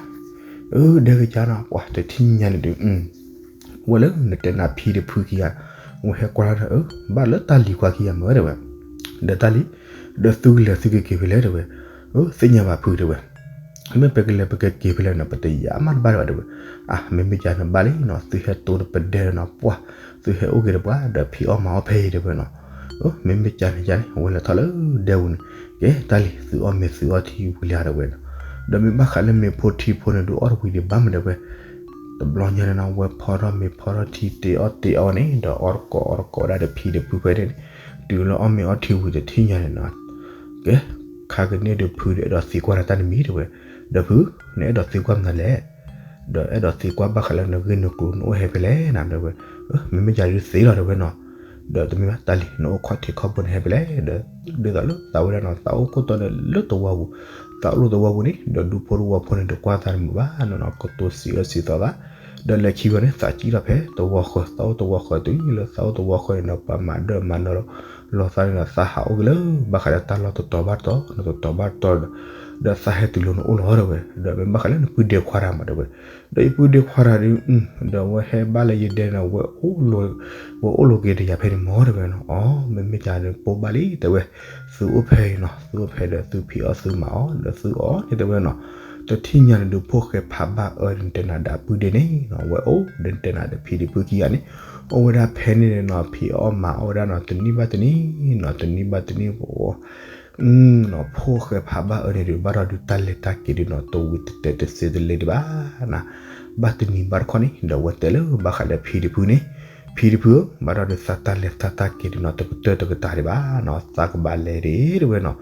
အၢ ဒဲကစၢ်နီၤ ပှၤတထံၣ်ညါန့ၣ်ဒုး ဝဲလၢနတဲနၤဖံတဖုခံဂၤ, ဝဲဟဲကွၢ်လီၤဒီး အၢ ဘၣ်လၢတၢ်လံၤခွါခံဂၤမ့ၢ်တဲဝဲ, ဒီးတၢ်လံၤ, ဒီးသုကလဲၤသုကက့ၤဖဲလဲၣ်တဲဝဲ, အၢ သ့ၣ်ညါဘၣ်ဖုတဲဝဲ, မ့ၢ်ပကလဲၤပကက့ၤဖဲလဲၣ်နီၤ ပတယၤမးတဘၣ်ဒံးဘၣ်တဲဝဲ, အၢ မ့မ့ၢ်ကန့ၣ်ဘၣ်လံနီၤ သုဟဲတိၢ်ဒီးပဒဲဒီးနီၤ ပှၢ်, သုဟဲအိၣ်က့ၤဒီးပှၤ ဒီးဖံးအီၣ်မၤအီၣ်ဖဲအံၤတဲဝဲနီၤ, အၢ မ့မ့ၢ်ကန့ၣ်ယၤန့ၣ် ဝဲလဲၤထီၣ်လၢဒဲပူၤန့ၣ်, ကဲတၢ်လံၤ သုအီၣ်မ့ၤသုအီထံဝံၤလံတဲဝဲနီၤ, ဒီးမ့ၢ်ဘၣ်ဃးလၢမ့ၤဖိထံဖိန့ၣ်ဒုးအီၣ်တဝံၤဒံးဘၣ်မးတဲဝဲ, တဘျီညါန့ၣ်နီၤ ဝဲဖီထီၣ်မ့ၤဖီထီၣ်ထံတ့အီၣ်တ့အီန့ၣ် ဒီးအီၣ်တကိးအီၣ်တကိးဒၣ်ဒီးဖံတဖုဖဲန့ၣ်, တုၤလၢအီၣ်မ့ၤအီထံဝံၤတထံၣ်ညါန့ၣ်နီၤ, ကဲ, ခါကန့ၣ်ဒုးဖုဒီးအဲၣ်ဒိးသံကွၢ်ဒီးတၢ်တမံၤတဲဝဲ, ဒီးဖု, နအဲၣ်ဒိးသံကွၢ်မနုၤလဲၣ်, ဒီးအဲၣ်ဒိးသံကွၢ်ဘၣ်ဃးလၢနဂ့ၢ်နကျိၤနအိၣ်ဟဲဖဲလဲၣ်နတဲဝဲ, မ့မ့ၢ်ယၤဒုးသ့လီၤတဲဝဲနီၤ, ဒီးတမ့ၢ်ဘၣ်တၢ်လံၤ နအိၣ်ခီၣ်ထံးခီၣ်ဘိန့ၣ်ဟဲဖဲလဲၣ်, ဒီးဒ်သိးလၢသးဝဲဒၣ်နီၤ သးအိၣ်ခိၣ်တီဒီးလၢသဝီပူၤ, သးအိၣ်လၢသဝီပူၤန့ၣ် ဒီးဒူဖိသဝီဖိန့ၣ်တကွၢ်သးတမုာ်ဘၣ်နီၤနီၤ ကတိၤစံးအၢစံးသီသး, ဒီးလဲၤခံဝဲန့ၣ် သးစံၣ်ထီၣ်ဖဲသဝီဃၢၤ သးအိၣ်သဝီဃၢၤတုၤလၢသးအိၣ်သဝီဃၢၤန့ၣ်ဒီး ပှၤမၤဒၢမၤနီၤလီၤသးန့ၣ်ဒီး သးဟးအိၣ်က့ၤလၢဘၣ်ဃးဒီးတၢ်လီၢ်တတီၤဘၣ်တတီၤ တတီၤဘၣ်တတီၤဒီး, ဒီးသးဟဲတုၤလၢနအိၣ်လီၤတဲဝဲ, ဒီးမ့ၢ်ဘၣ်ဃးလၢနပုၢ်ဒ့ခွါတဂၤမးတဲဝဲ, ဒီးယပုၢ်ဒ့ခွါတဂၤဒုး, ဒီးဝဲဟဲဘၣ်လၢယဒဲန့ၣ် ဝဲ, ဝဲအိၣ်လီၤက့ၤဒီးယၤဖဲန့ၣ်မးတဲဝဲနီၤ, အီ မ့မ့ၢ်ကန့ၣ်ပိၢ်ဘၣ်လံတဲဝဲ, သုအိၣ်ဖဲအံၤနီၤ သုအိၣ်ဖဲဒီးသုဖံးအီၣ်သုမၤအီၣ်ဒီးသုအီၣ်န့ၣ်တဲဝဲနီၤ, တထံၣ်ညါန့ၣ်ဒုး ဖိၣ်ဃဲဖးဘၣ်အၢနတဲနၤဒီးအပုၢ်ဒ့န့ၣ်နီၤ ဝဲအိၣ်ဒီးနတဲနၤဒီးဖံတဖုခံဂၤန့ၣ်, အိၣ်ဝဲဒၣ်ဖဲန့ၣ်နီၤ ဖံးအီၣ်မၤအီၣ်ဝဲဒၣ်နီၤ တနံၣ်ဘၣ်တနံၣ်နီၤ တနံၣ်ဘၣ်တနံၣ် ဖိၣ်ဃဲဖးဘၣ်အၢန့ၣ်ဒုး ဘၣ်ဒီးဒုးတၢ်လဲၤတၢ်က့ၤဒုးနီၤ တဝံၤတတဲာ်တစ့တလဲၤဒံးဘၣ်နၤ, ဘၣ်တနံၤဘၣ်တခီန့ၣ် ဒီးဝဲတဲလၢဘၣ်ဃးလၢဖံတဖုန့ၣ်, ဖံတဖုဧၢ ဘၣ်ဒီးဒုးသးတၢ်လဲၤတၢ်တၢ်က့ၤဒုးနီၤ တကတၢၢ်တကတၢၢ်ဒံးဘၣ်နီၤ သးကဘၣ်လဲၤဒံးတဲဝဲနီၤ,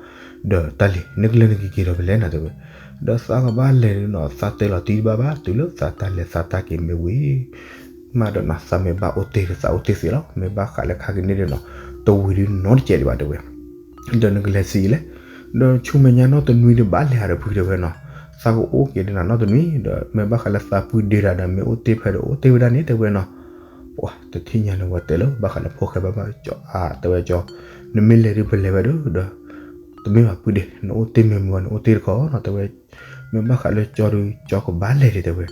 ဒီးတၢ်လံၤ နကလဲၤနကက့ၤဒီးဖဲလဲၣ်နၤတဲဝဲ, ဒီးသးကဘၣ်လဲၤဒုးနီၤ သးတဲလီၤတံၢ်တဘၣ်ဘၣ် တုၤလၢသးတၢ်လဲၤသးတၢ်က့ၤမ့ၢ်ဝံၤ မးဒီးနီၤ သးမ့ၢ်ဘၣ်အိၣ်တ့ၢ်ဒီးသးအိၣ်တ့ၢ်သ့လီၤ မ့ၢ်ဘၣ်ဃးလၢခါကန့ၣ်ဒုးနီၤ တဝံၤဒုးနီတစဲးဒံးဘၣ်တဲဝဲ, ဒီးနကလဲၤဆံးလဲၣ်, ဒီးဆူမဲာ်ညါနီတနွံဒုးဘၣ်လဲၤဟးဒီးဖုတဲဝဲနီၤ, သးကအိၣ်က့ၤဒီးနၤနီတနွံ ဒီးမ့ၢ်ဘၣ်ဃးလၢသးပုၢ်ဒ့တၢ်ဒီးမ့ၢ်အိၣ်တ့ၢ်ဖဲဒီးအိၣ်တ့ၢ်ဝဲဒၣ်န့ၣ်တဲဝဲနီၤ, ပှၤတထံၣ်ညါန့ၣ်ဝဲတဲလၢဘၣ်ဃးလၢဖိၣ်ဃဲဘၣ်ဘၣ်ကၠီ အါ တဲဝဲကၠီ, နမ့ၢ်လဲၤဒုးပလဲၤဝဲဒီး, ဒီး တမ့ၢ်ဘၣ်ပုၢ်ဒ့ နအိၣ်တ့ၢ်မ့ၢ်မ့ၢ်ဝဲန့ၣ်အိၣ်တ့ၢ်တခီနီၤ တဲဝဲ, မ့ၢ်ဘၣ်ဃးလၢကၠီဒုး ကၠီကဘၣ်လဲၤဒံးတဲဝဲ,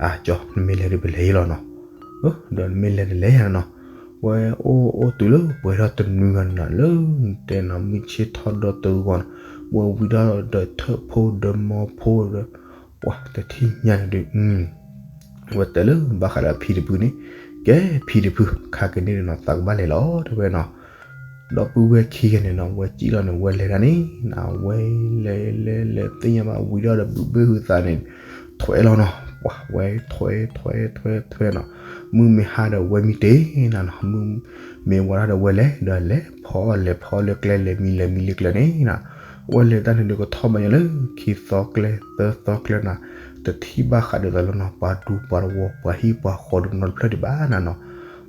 အါ ကၠီ နမ့ၢ်လဲၤဒုးပလဲၤယံလီၤနီၤ, ဒီးနမ့ၢ်လဲၤနလဲၤယၤနီၤ, ဝဲအိၣ်အိၣ်တုၤလၢပှဲၤထီၣ်တနွံဂီၢ်န့ၣ်နီၤ လၢနတဲနီၤ မုၢ်ဆ့ၣ်ထီၣ်ဒီတဂီၢ်န့ၣ်, ဝဲဝံၤဒီးဒီးထၢၣ်ဖိဒီးမိၢ်ဖိဒီး, ပှၤတထံၣ်ညါန့ၣ်ဒုး ဝဲတဲလၢဘၣ်ဃးဒီးဖံတဖုန့ၣ်, ကဲဖံတဖု ခါကန့ၣ်ဒုးနီၤ သးကဘၣ်လဲၤလီၤတဲဝဲနီၤ, ဒီပုၢ်ဝဲၢ်ခံဂၤန့ၣ်နီၤ ဝဲစံၣ်လီၤန့ၣ် ဝဲလဲၤဒၣ်န့ၣ်နီၤ ဝဲလဲၤလဲၤလဲၤသ့ၣ်ညါဘၣ်ဝံၤဒီးဒီးဘုးဘ့ၣ်ဟုသးန့ၣ် ထွဲလီၤနီၤ ပှၤဝဲထွဲထွဲထွဲထွဲနီၤ, မုၢ်မ့ၢ်ဟါဒီးဝဲမံတ့ၢ်နၤနီၤ မုၢ်မ့ၢ်ဝါထီၣ်ဒီးဝဲလဲၤ ဒီးလဲၤဖီအီၣ်လဲၤဖီအီၣ်လၢကျဲလဲၤမံလဲၤမံလၢကျဲန့ၣ်နီၤ, ဝဲလဲၤတၢ်န့ၣ်ဒုးကထီၣ်ဘၣ်ညါလၢခံသီကျဲသၢသီကျဲနီၤ, တထံၣ်ဘၣ်ဃးဒ်သိးလၢနီၤ ပှၤဒူပှၤတဝီပှၤဟံၣ်ပှၤဃီဒုးနီတဖျၢၣ်ဒံးဘၣ်နၤနီၤ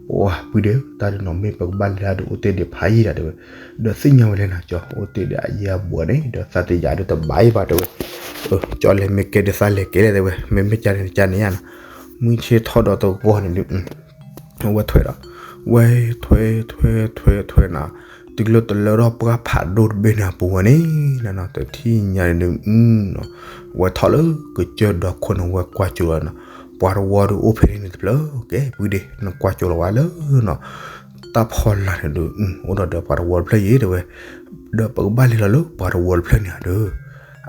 ပှၤပုၢ်ဒ့ဧၢ တၢ်ဒုးနီၤ မ့ၢ်ပကဘၣ်လဲၤဒၣ်ဒီးအိၣ်တ့ၢ်ဒံးဖးယံာ်ဒၣ်တဲဝဲ, ဒီးသ့ၣ်ညါဝဲလဲၣ်နၤ ကၠီ အိၣ်တ့ၢ်ဒံးအယံာ်အဘူးန့ၣ် ဒီးသးတယာ်ဒီးတဘၣ်ယံာ်ဘၣ်တဲဝဲ, ကၠီလဲၤမ့ၢ်ကဲဒီးသးလဲၤကဲလဲၣ်တဲဝဲ မ့မ့ၢ်ကန့ၣ်ကန့ၣ်ယါနီၤ, မုၢ်ဆ့ၣ်ထီၣ်ဒီတဂီၢ်န့ၣ်ဒုး ဝဲထွဲဒီး, ဝဲထွဲထွဲထွဲထွဲနီၤ, တုၤလၢတလၢထီၣ်ပှၢ်ဖးဒိၣ်တဘ့ၣ်န့ၣ်အပူၤဝဲန့ၣ်နီၤ တထံၣ်ညါန့ၣ်ဒုး ဝဲထီၣ်လၢကစၢၢ်ဒီခိၣ်န့ၣ် ဝဲကွၢ်ကၠိလီၤနီၤ, ပှၤတဝီဒုးအိၣ်ဖဲန့ၣ်တဖျၢၣ် ကဲပုၢ်ဒ့ နကွၢ်ကၠိလီၤဝဲလၢနီၤ တၢ်ဖီလာ်န့ၣ်ဒုး အိၣ်ဒီးဒီးပှၤတဝီတဖျၢၣ်ယံၤတဲဝဲ, ဒီးပကဘၣ်လဲၤလီၤလၢပှၤတဝီတဖျၢၣ်န့ၣ်ဧါဒီး,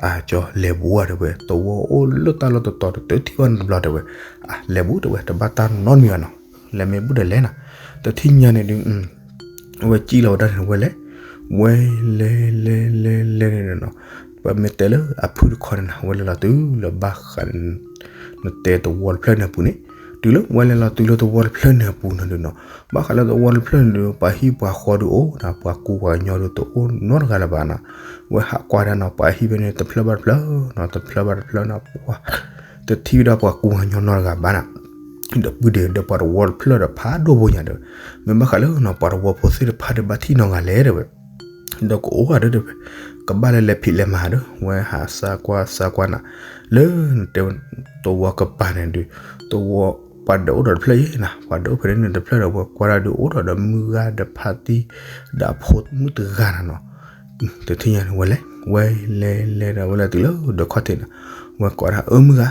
အါကၠီလဲၤဘူးဧါတဲဝဲ တဝီအိၣ်လၢတၢ်လီၢ်တတီၤတတထံၣ်ဘၣ်န့ၣ်တဘျီတဲဝဲ, အါလဲၤဘူးတဲဝဲ တဘၣ်တၢ်နီတမံၤဘၣ်နီၤ, လဲၤမ့ၢ်ဘူးဒီးလဲၤနီၤ, တထံၣ်ညါန့ၣ်ဒုး ဝဲစံၣ်လီၤဝဲဒၣ်န့ၣ် ဝဲလဲၤ, ဝဲလဲၤလဲၤလဲၤလဲၤန့ၣ်နီၤ, ပမ့ၢ်တဲလၢအဖုတခီန့ၣ်နီၤ ဝဲလဲၤလီၤတုၤလၢဘၣ်ဃး နတဲတဝီတဖျၢၣ်န့ၣ်အပူၤန့ၣ်, တုၤလၢဝဲလဲၤလီၤတုၤလၢတဝီတဖျၢၣ်န့ၣ်အပူၤန့ၣ်ဒုးနီၤ, ဘၣ်ဃးလၢတဝီတဖျၢၣ်န့ၣ်ဒုး ပှၤဟံၣ်ပှၤဃီဒုးအိၣ်နီၤ ပှၤကူပှၤကညီဒုးတအိၣ်နီတဂၤလၢၤဘၣ်နီၤ, ဝဲဟးကွၢ်ဒၣ်နီၤ ပှၤဟံၣ်ဖဲန့ၣ်တဖျၢၣ်ဘၣ်တဖျၢၣ်နီၤ တဖျၢၣ်ဘၣ်တဖျၢၣ်နီၤ ပှၤ တထံၣ်ဝဲဒၣ်ပှၤကူပှၤကညီနီတဂၤဘၣ်နီၤ, ဒီးပုၢ်ဒ့ဒီးပှၤတဝီတဖျၢၣ်ဒီးဖးဒိၣ်ဖိညါဒီး, မ့ၢ်ဘၣ်ဃးလၢနီၤ ပှၤတဝီဖိသ့ၣ်တဖၣ်ဒီးဘၣ်ထံၣ်နီတဂၤလဲၣ်တဲဝဲ ဒီးကအိၣ်ဂၤဒၢတဲဝဲ, ကဘၣ်လၢလဲၤဖံးလဲၤမၤဒီး ဝဲဟးစၢ်ကွၢ်စၢ်ကွၢ်နၤ, လၢနတဲတဝီကပၤန့ၣ်ဒုး, တဝီ ပှၤဒၢးအိၣ်ဒီးတဖျၢၣ်အံၤနၤ ပှၤဒၢးအိၣ်ဖဲန့ၣ်တဖျၢၣ်ဒီး ဝဲကွၢ်ဒၣ်ဒုးအိၣ်ဒီးဒီးမုၢ်ဂၤဒီးဖါတံၢ်, ဒီးအဖိမုၣ်တဂၤနၤနီၤ, တထံၣ်ညါန့ၣ်ဝဲလဲၤ, ဝဲလဲၤလဲၤဒီးဝဲလဲၤတုၤလၢဒီးခီၣ်ထံးနၤ, ဝဲကိးဒၣ်အၢမုၢ်ဂၤ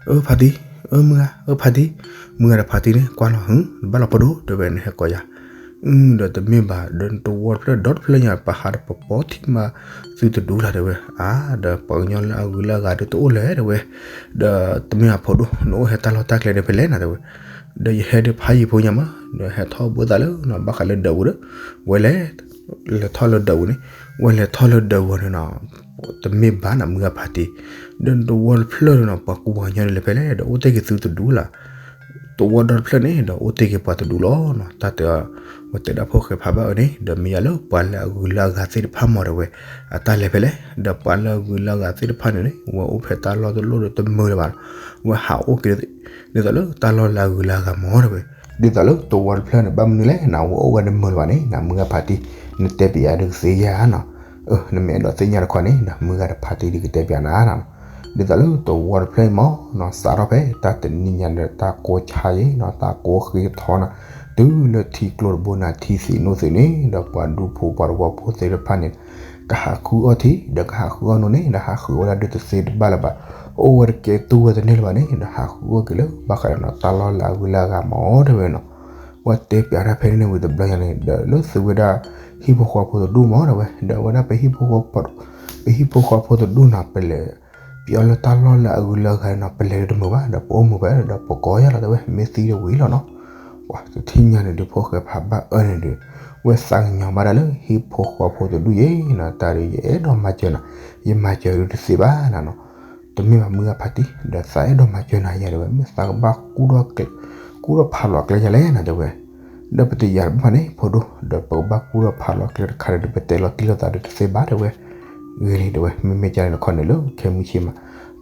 အၢဖါတံၢ်, အၢမုၢ်ဂၤ, အၢဖါတံၢ်, မုၢ်ဂၤဒီးဖါတံၢ်န့ၣ် ကွၢ်လီၤဟူ, ဘၣ်လီၤဖိဒိၣ် တဲဝဲန့ၣ် ဟဲကိးယၤ, ဒီးတမ့ၢ်ဘၣ် ဒီးတဝီတဖျၢၣ်ဒီတဖျၢၣ်ညါ ပဟးဒီးပပီထံမၤသုတဒူလၢ် တဲဝဲ, အါ ဒီးပှၤကညီလၢအဂုၤလၢအဂၤဒီးတအိၣ်လဲၣ် တဲဝဲ, ဒီးတမ့ၢ်အဖိဒိၣ် နအိၣ်ဟဲတၢ်လီၢ်တၢ်ကျဲဒီးဖဲလဲၣ်နၤ တဲဝဲ, ဒီးယဟဲဒီးဖးယံၤဖိညါမး ဒီးဟဲထီၣ်ဘၣ်သးလၢ ဘၣ်ဃးလၢဒၢးပူၤဒီး ဝဲလဲၤ လဲၤထီၣ်လၢဒၢးပူၤန့ၣ်, ဝဲလဲၤထီၣ်လၢဒၢးပူၤန့ၣ်နီၤ, တမ့ၢ်ဘၣ်နီၤ မုၢ်ဂၤဖါတံၢ်, ဒီးတဝီတဖျၢၣ်န့ၣ်နီၤ ပှၤကူပှၤကညီန့ၣ်လဲၤဖဲလဲၣ် ဒီးအိၣ်တ့ၢ်က့ၤသုတဒူလၢ်, တဝီဒီတဖျၢၣ်န့ၣ် ဒီးအိၣ်တ့ၢ်က့ၤပှၤတဒူလီၤနီၤ, တၢ်တဲ ဝဲတဲဒၣ်ဖိၣ်ဃဲဖးဘၣ်အၢန့ၣ် ဒီးမ့ၢ်ယၤလၢပှၤလၢအဂုၤလၢအဂၤသ့ၣ်တဖၣ်မး တဲဝဲ, အတၢ်လဲၤဖဲလဲၣ် ဒီးပှၤလၢအဂုၤလၢအဂၤသ့ၣ်တဖၣ်န့ၣ်န့ၣ် ဝဲအိၣ်ဖဲတၢ်လီၢ်တလီၢ်ဒီးတမုာ်လၢၤဘၣ်နီၤ, ဝဲဟးအိၣ်က့ၤ ဒ်သိးလၢတၢ်လီၢ်လၢအဂုၤလၢအဂၤမး တဲဝဲ, ဒ်သိးလၢတဝီတဖျၢၣ်န့ၣ် ဘၣ်မနုၤလဲၣ်နီၤ ဝဲအိၣ်ဝဲတမုာ်လၢၤဘၣ်န့ၣ်နီၤ မုၢ်ဂၤဖါတံၢ် နတဲပျးဒုးကသ့ဧါနီၤ, အၢ နမ့ၢ်အဲၣ်ဒိးသ့ၣ်ညါတခီန့ၣ်ဒီး မုၢ်ဂၤဒီးဖါတံၢ်ဒုးကတဲပျးနၤနီၤ, ဒ်သိးလၢတဝီတဖျၢၣ်အံၤမးနီၤ စးထီၣ်ဖဲတၢ်တနံၤညါဒီးတၢ်ကိးဆါအံၤနီၤ တၢ်ကိးဃ့ထီနီၤ, တုၤလၢထံကျိတဘိနၤ ထံသံးနိသံးန့ၣ် ဒီးပှၤဒူဖိပှၤတဝီဖိသ့ၣ်တဖၣ်န့ၣ် ကဟးဃုအီၣ်ထံ ဒီးကဟးဃုအီၣ်နိန့ၣ် ဒီးဟးဃုအီၣ်ဒၣ်ဒုးတသ့တဘၣ်လၢၤဘၣ်, အိၣ်ဝဲတကဲတူၢ်ဝဲတန့ၢ်လၢၤဘၣ်န့ၣ် ဒီးဟးဃုအီၣ်က့ၤလၢဘၣ်ဃးဒီးနီၤ တၢ်လီၢ်လၢအဂုၤလၢအဂၤမး တဲဝဲနီၤ, ဝဲတဲပျးတၢ်ဖဲန့ၣ်န့ၣ်ဝံၤတဘျီညါန့ၣ် ဒီးလၢသုဝဲဒၣ်ဟံၣ်ဖိဃီဖိတဒူၣ်မး တဲဝဲ, ဒီးဝဲဒၣ်ပဟံၣ်ဖိဃီဖိတဒူၣ်နီၤ ပလဲၤ ပအီၣ်လၢတၢ်လီၢ်လၢအဂုၤလၢအဂၤနီၤ ပလဲၤဒုးတမုာ်ဘၣ် ဒီးပအိၣ်မုာ်ဖဲဒီးပကိးယၤလီၤ တဲဝဲ, မ့ၢ်သံဒီးဝံၤလီၤနီၤ, ပှၤတထံၣ်ညါန့ၣ်ဒုး ဖိၣ်ဃဲဖးဘၣ်အၢန့ၣ်ဒုး ဝဲသးကညီၤဘၣ်ဒၣ်လၢဟံၣ်ဖိဃီဖိတဒူၣ်အံၤနီၤ တၢ်ဒုးယအဲၣ်ဒိးမၤစၢၤနၤ, ယမၤစၢၤဒုးတသ့ဘၣ်နၤနီၤ, တမ့ၢ်ဘၣ်မုၢ်ဂၤဖါတံၢ် ဒီးသးအဲၣ်ဒိးမၤစၢၤနၤယၤ တဲဝဲ, မ့ၢ်သးကဘၣ်ကူၣ်ထီၣ် ကူၣ်ထီၣ်ဖးလီၤကျဲယၤလဲၣ်နၤ တဲဝဲ, ဒီးပတယာ်တဘၣ်န့ၣ် ဖိဒိၣ် ဒီးပကဘၣ်ကူၣ်ထီၣ်ဖးလီၤကျဲတခါဒီး ပတဲလီၤတံၢ်လီၤသးဒီးတသ့ဘၣ် တဲဝဲ, ဂ့ၤလံ တဲဝဲ, မ့မ့ၢ်ကန့ၣ်တခီန့ၣ်လၢခဲမုၢ်ဆ့ၣ်မး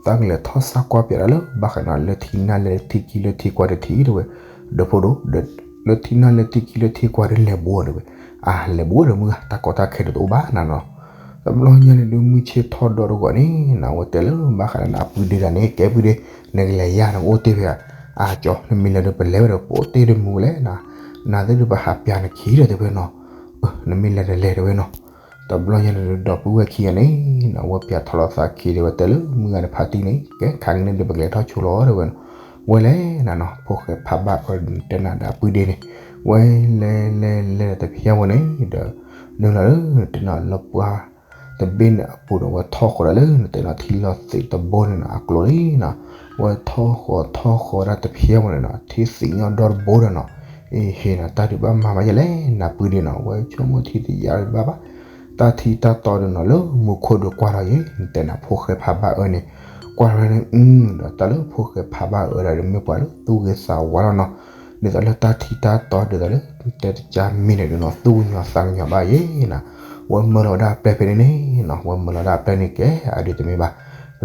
သးကလဲၤထီၣ်သးကွၢ်ပျးဒၣ်လၢ ဘၣ်ဃးနီၤ လၢထံနၢ်လၢထံခံလၢထံကွၢ်တထံၣ် တဲဝဲ, ဒီးဖိဒိၣ် ဒီးလၢထံနၢ်လၢထံခံလၢထံကွၢ်ဒီးလဲၤဘူး တဲဝဲ, အါ လဲၤဘူးဒီးမုၢ်ဂၤ တၢ်ကီတၢ်ခဲဒီးတအိၣ်ဘၣ်နၤနီၤ, တဘျီညါန့ၣ်ဒုး မုၢ်ဆ့ၣ်ထီၣ်ဒီတဂီၤန့ၣ်နီၤ ဝဲတဲလၢဘၣ်ဃးဒီးနၤ အပုၢ်ဒ့တၢ်န့ၣ် ကဲပုၢ်ဒ့ နကလဲၤယၤ နကအိၣ်တ့ၢ်ဖဲဧါ, အါကၠီ နမ့ၢ်လဲၤဒီးပလဲၤဝဲဒီး ပအိၣ်တ့ၢ်တမုာ်လဲၣ်နီၤ, နၤသ့ၣ်ဒုးပဟးပျးနခံဒီး တဲဝဲနီၤ, နမ့ၢ်လဲၤဒီးလဲၤ တဲဝဲနီၤ, တဘျီညါန့ၣ်ဒုး ဒီပုၢ်ဝဲၢ်ခံဂၤန့ၣ်နီၤ ဝဲပျးထီၣ်လီၤသးခံဒီး ဝဲတဲလၢမုၢ်ဂၤန့ၣ် ဖါတံၢ်န့ၣ် ကဲ ခါကန့ၣ်ဒုး ပကလဲၤထီၣ်ဆိလီၤ တဲဝဲနီၤ, ဝဲလဲၤနၤနီၤ ဖိၣ်ဃဲဖးဘၣ်အၢ တဲနၤဒီးအပုၢ်ဒ့န့ၣ်, ဝဲလဲၤလဲၤလဲၤတဖျၢၣ်ဝဲန့ၣ်ဒီး နုာ်လီၤလၢ နတဲနီၤ လၢပှၢ် တဘ့ၣ်န့ၣ်အပူၤဒီး ဝဲထီၣ်ဃီၤဒၣ်လၢ နတဲနီၤ ထံလီၤသံးတဘိန့ၣ်နီၤ အကျိၤလံနီၤ, ဝဲထီၣ်ဃီၤထီၣ်ဃီၤဒၣ်တဖျၢၣ်ဝဲန့ၣ်နီၤ ထံသံးညီၣ်ဒီတဘိဒီးနီၤ, အ့ ဟ့ၣ်နီၤ တၢ်ဒုးဘၣ်မၤဘၣ်ယဲလဲၣ် နပုၢ်ဒ့နီၤ ဝဲဆိကမိၣ်ထံတယါဘၣ်ဘၣ်, တၢ်ထံတၢ်တီဒုးနီၤ လၢမူခိၣ်ဒုးကွၢ်ထီၣ်ယဲ နတဲနီၤ ဖိၣ်ဃဲဖးဘၣ်အၢန့ၣ်, ကွၢ်ထီၣ်န့ၣ် ဒီးတၢ်လၢဖိၣ်ဃဲဖးဘၣ်အၢဒၣ်ဒီး မ့ၢ်ပှၤလၢသူၣ်ဂ့ၤသးဝါလီၤနီၤ, ဒ်သိးလၢတၢ်ထံတၢ်တီဒ်သိးလၢ တဲတကါမံၤန့ၣ်ဒုးနီၤ သူၣ်ကညီၤသးကညီၤဘၣ်ယဲနီၤ, ဝဲမၢလီၤဝဲဒၣ်အပျဲၢ်ဖဲန့ၣ်န့ၣ်နီၤ ဝဲမၢလီၤဝဲဒၣ်အပျဲၢ်န့ၣ်ကဲ အဒုးတမ့ၢ်ဘၣ်,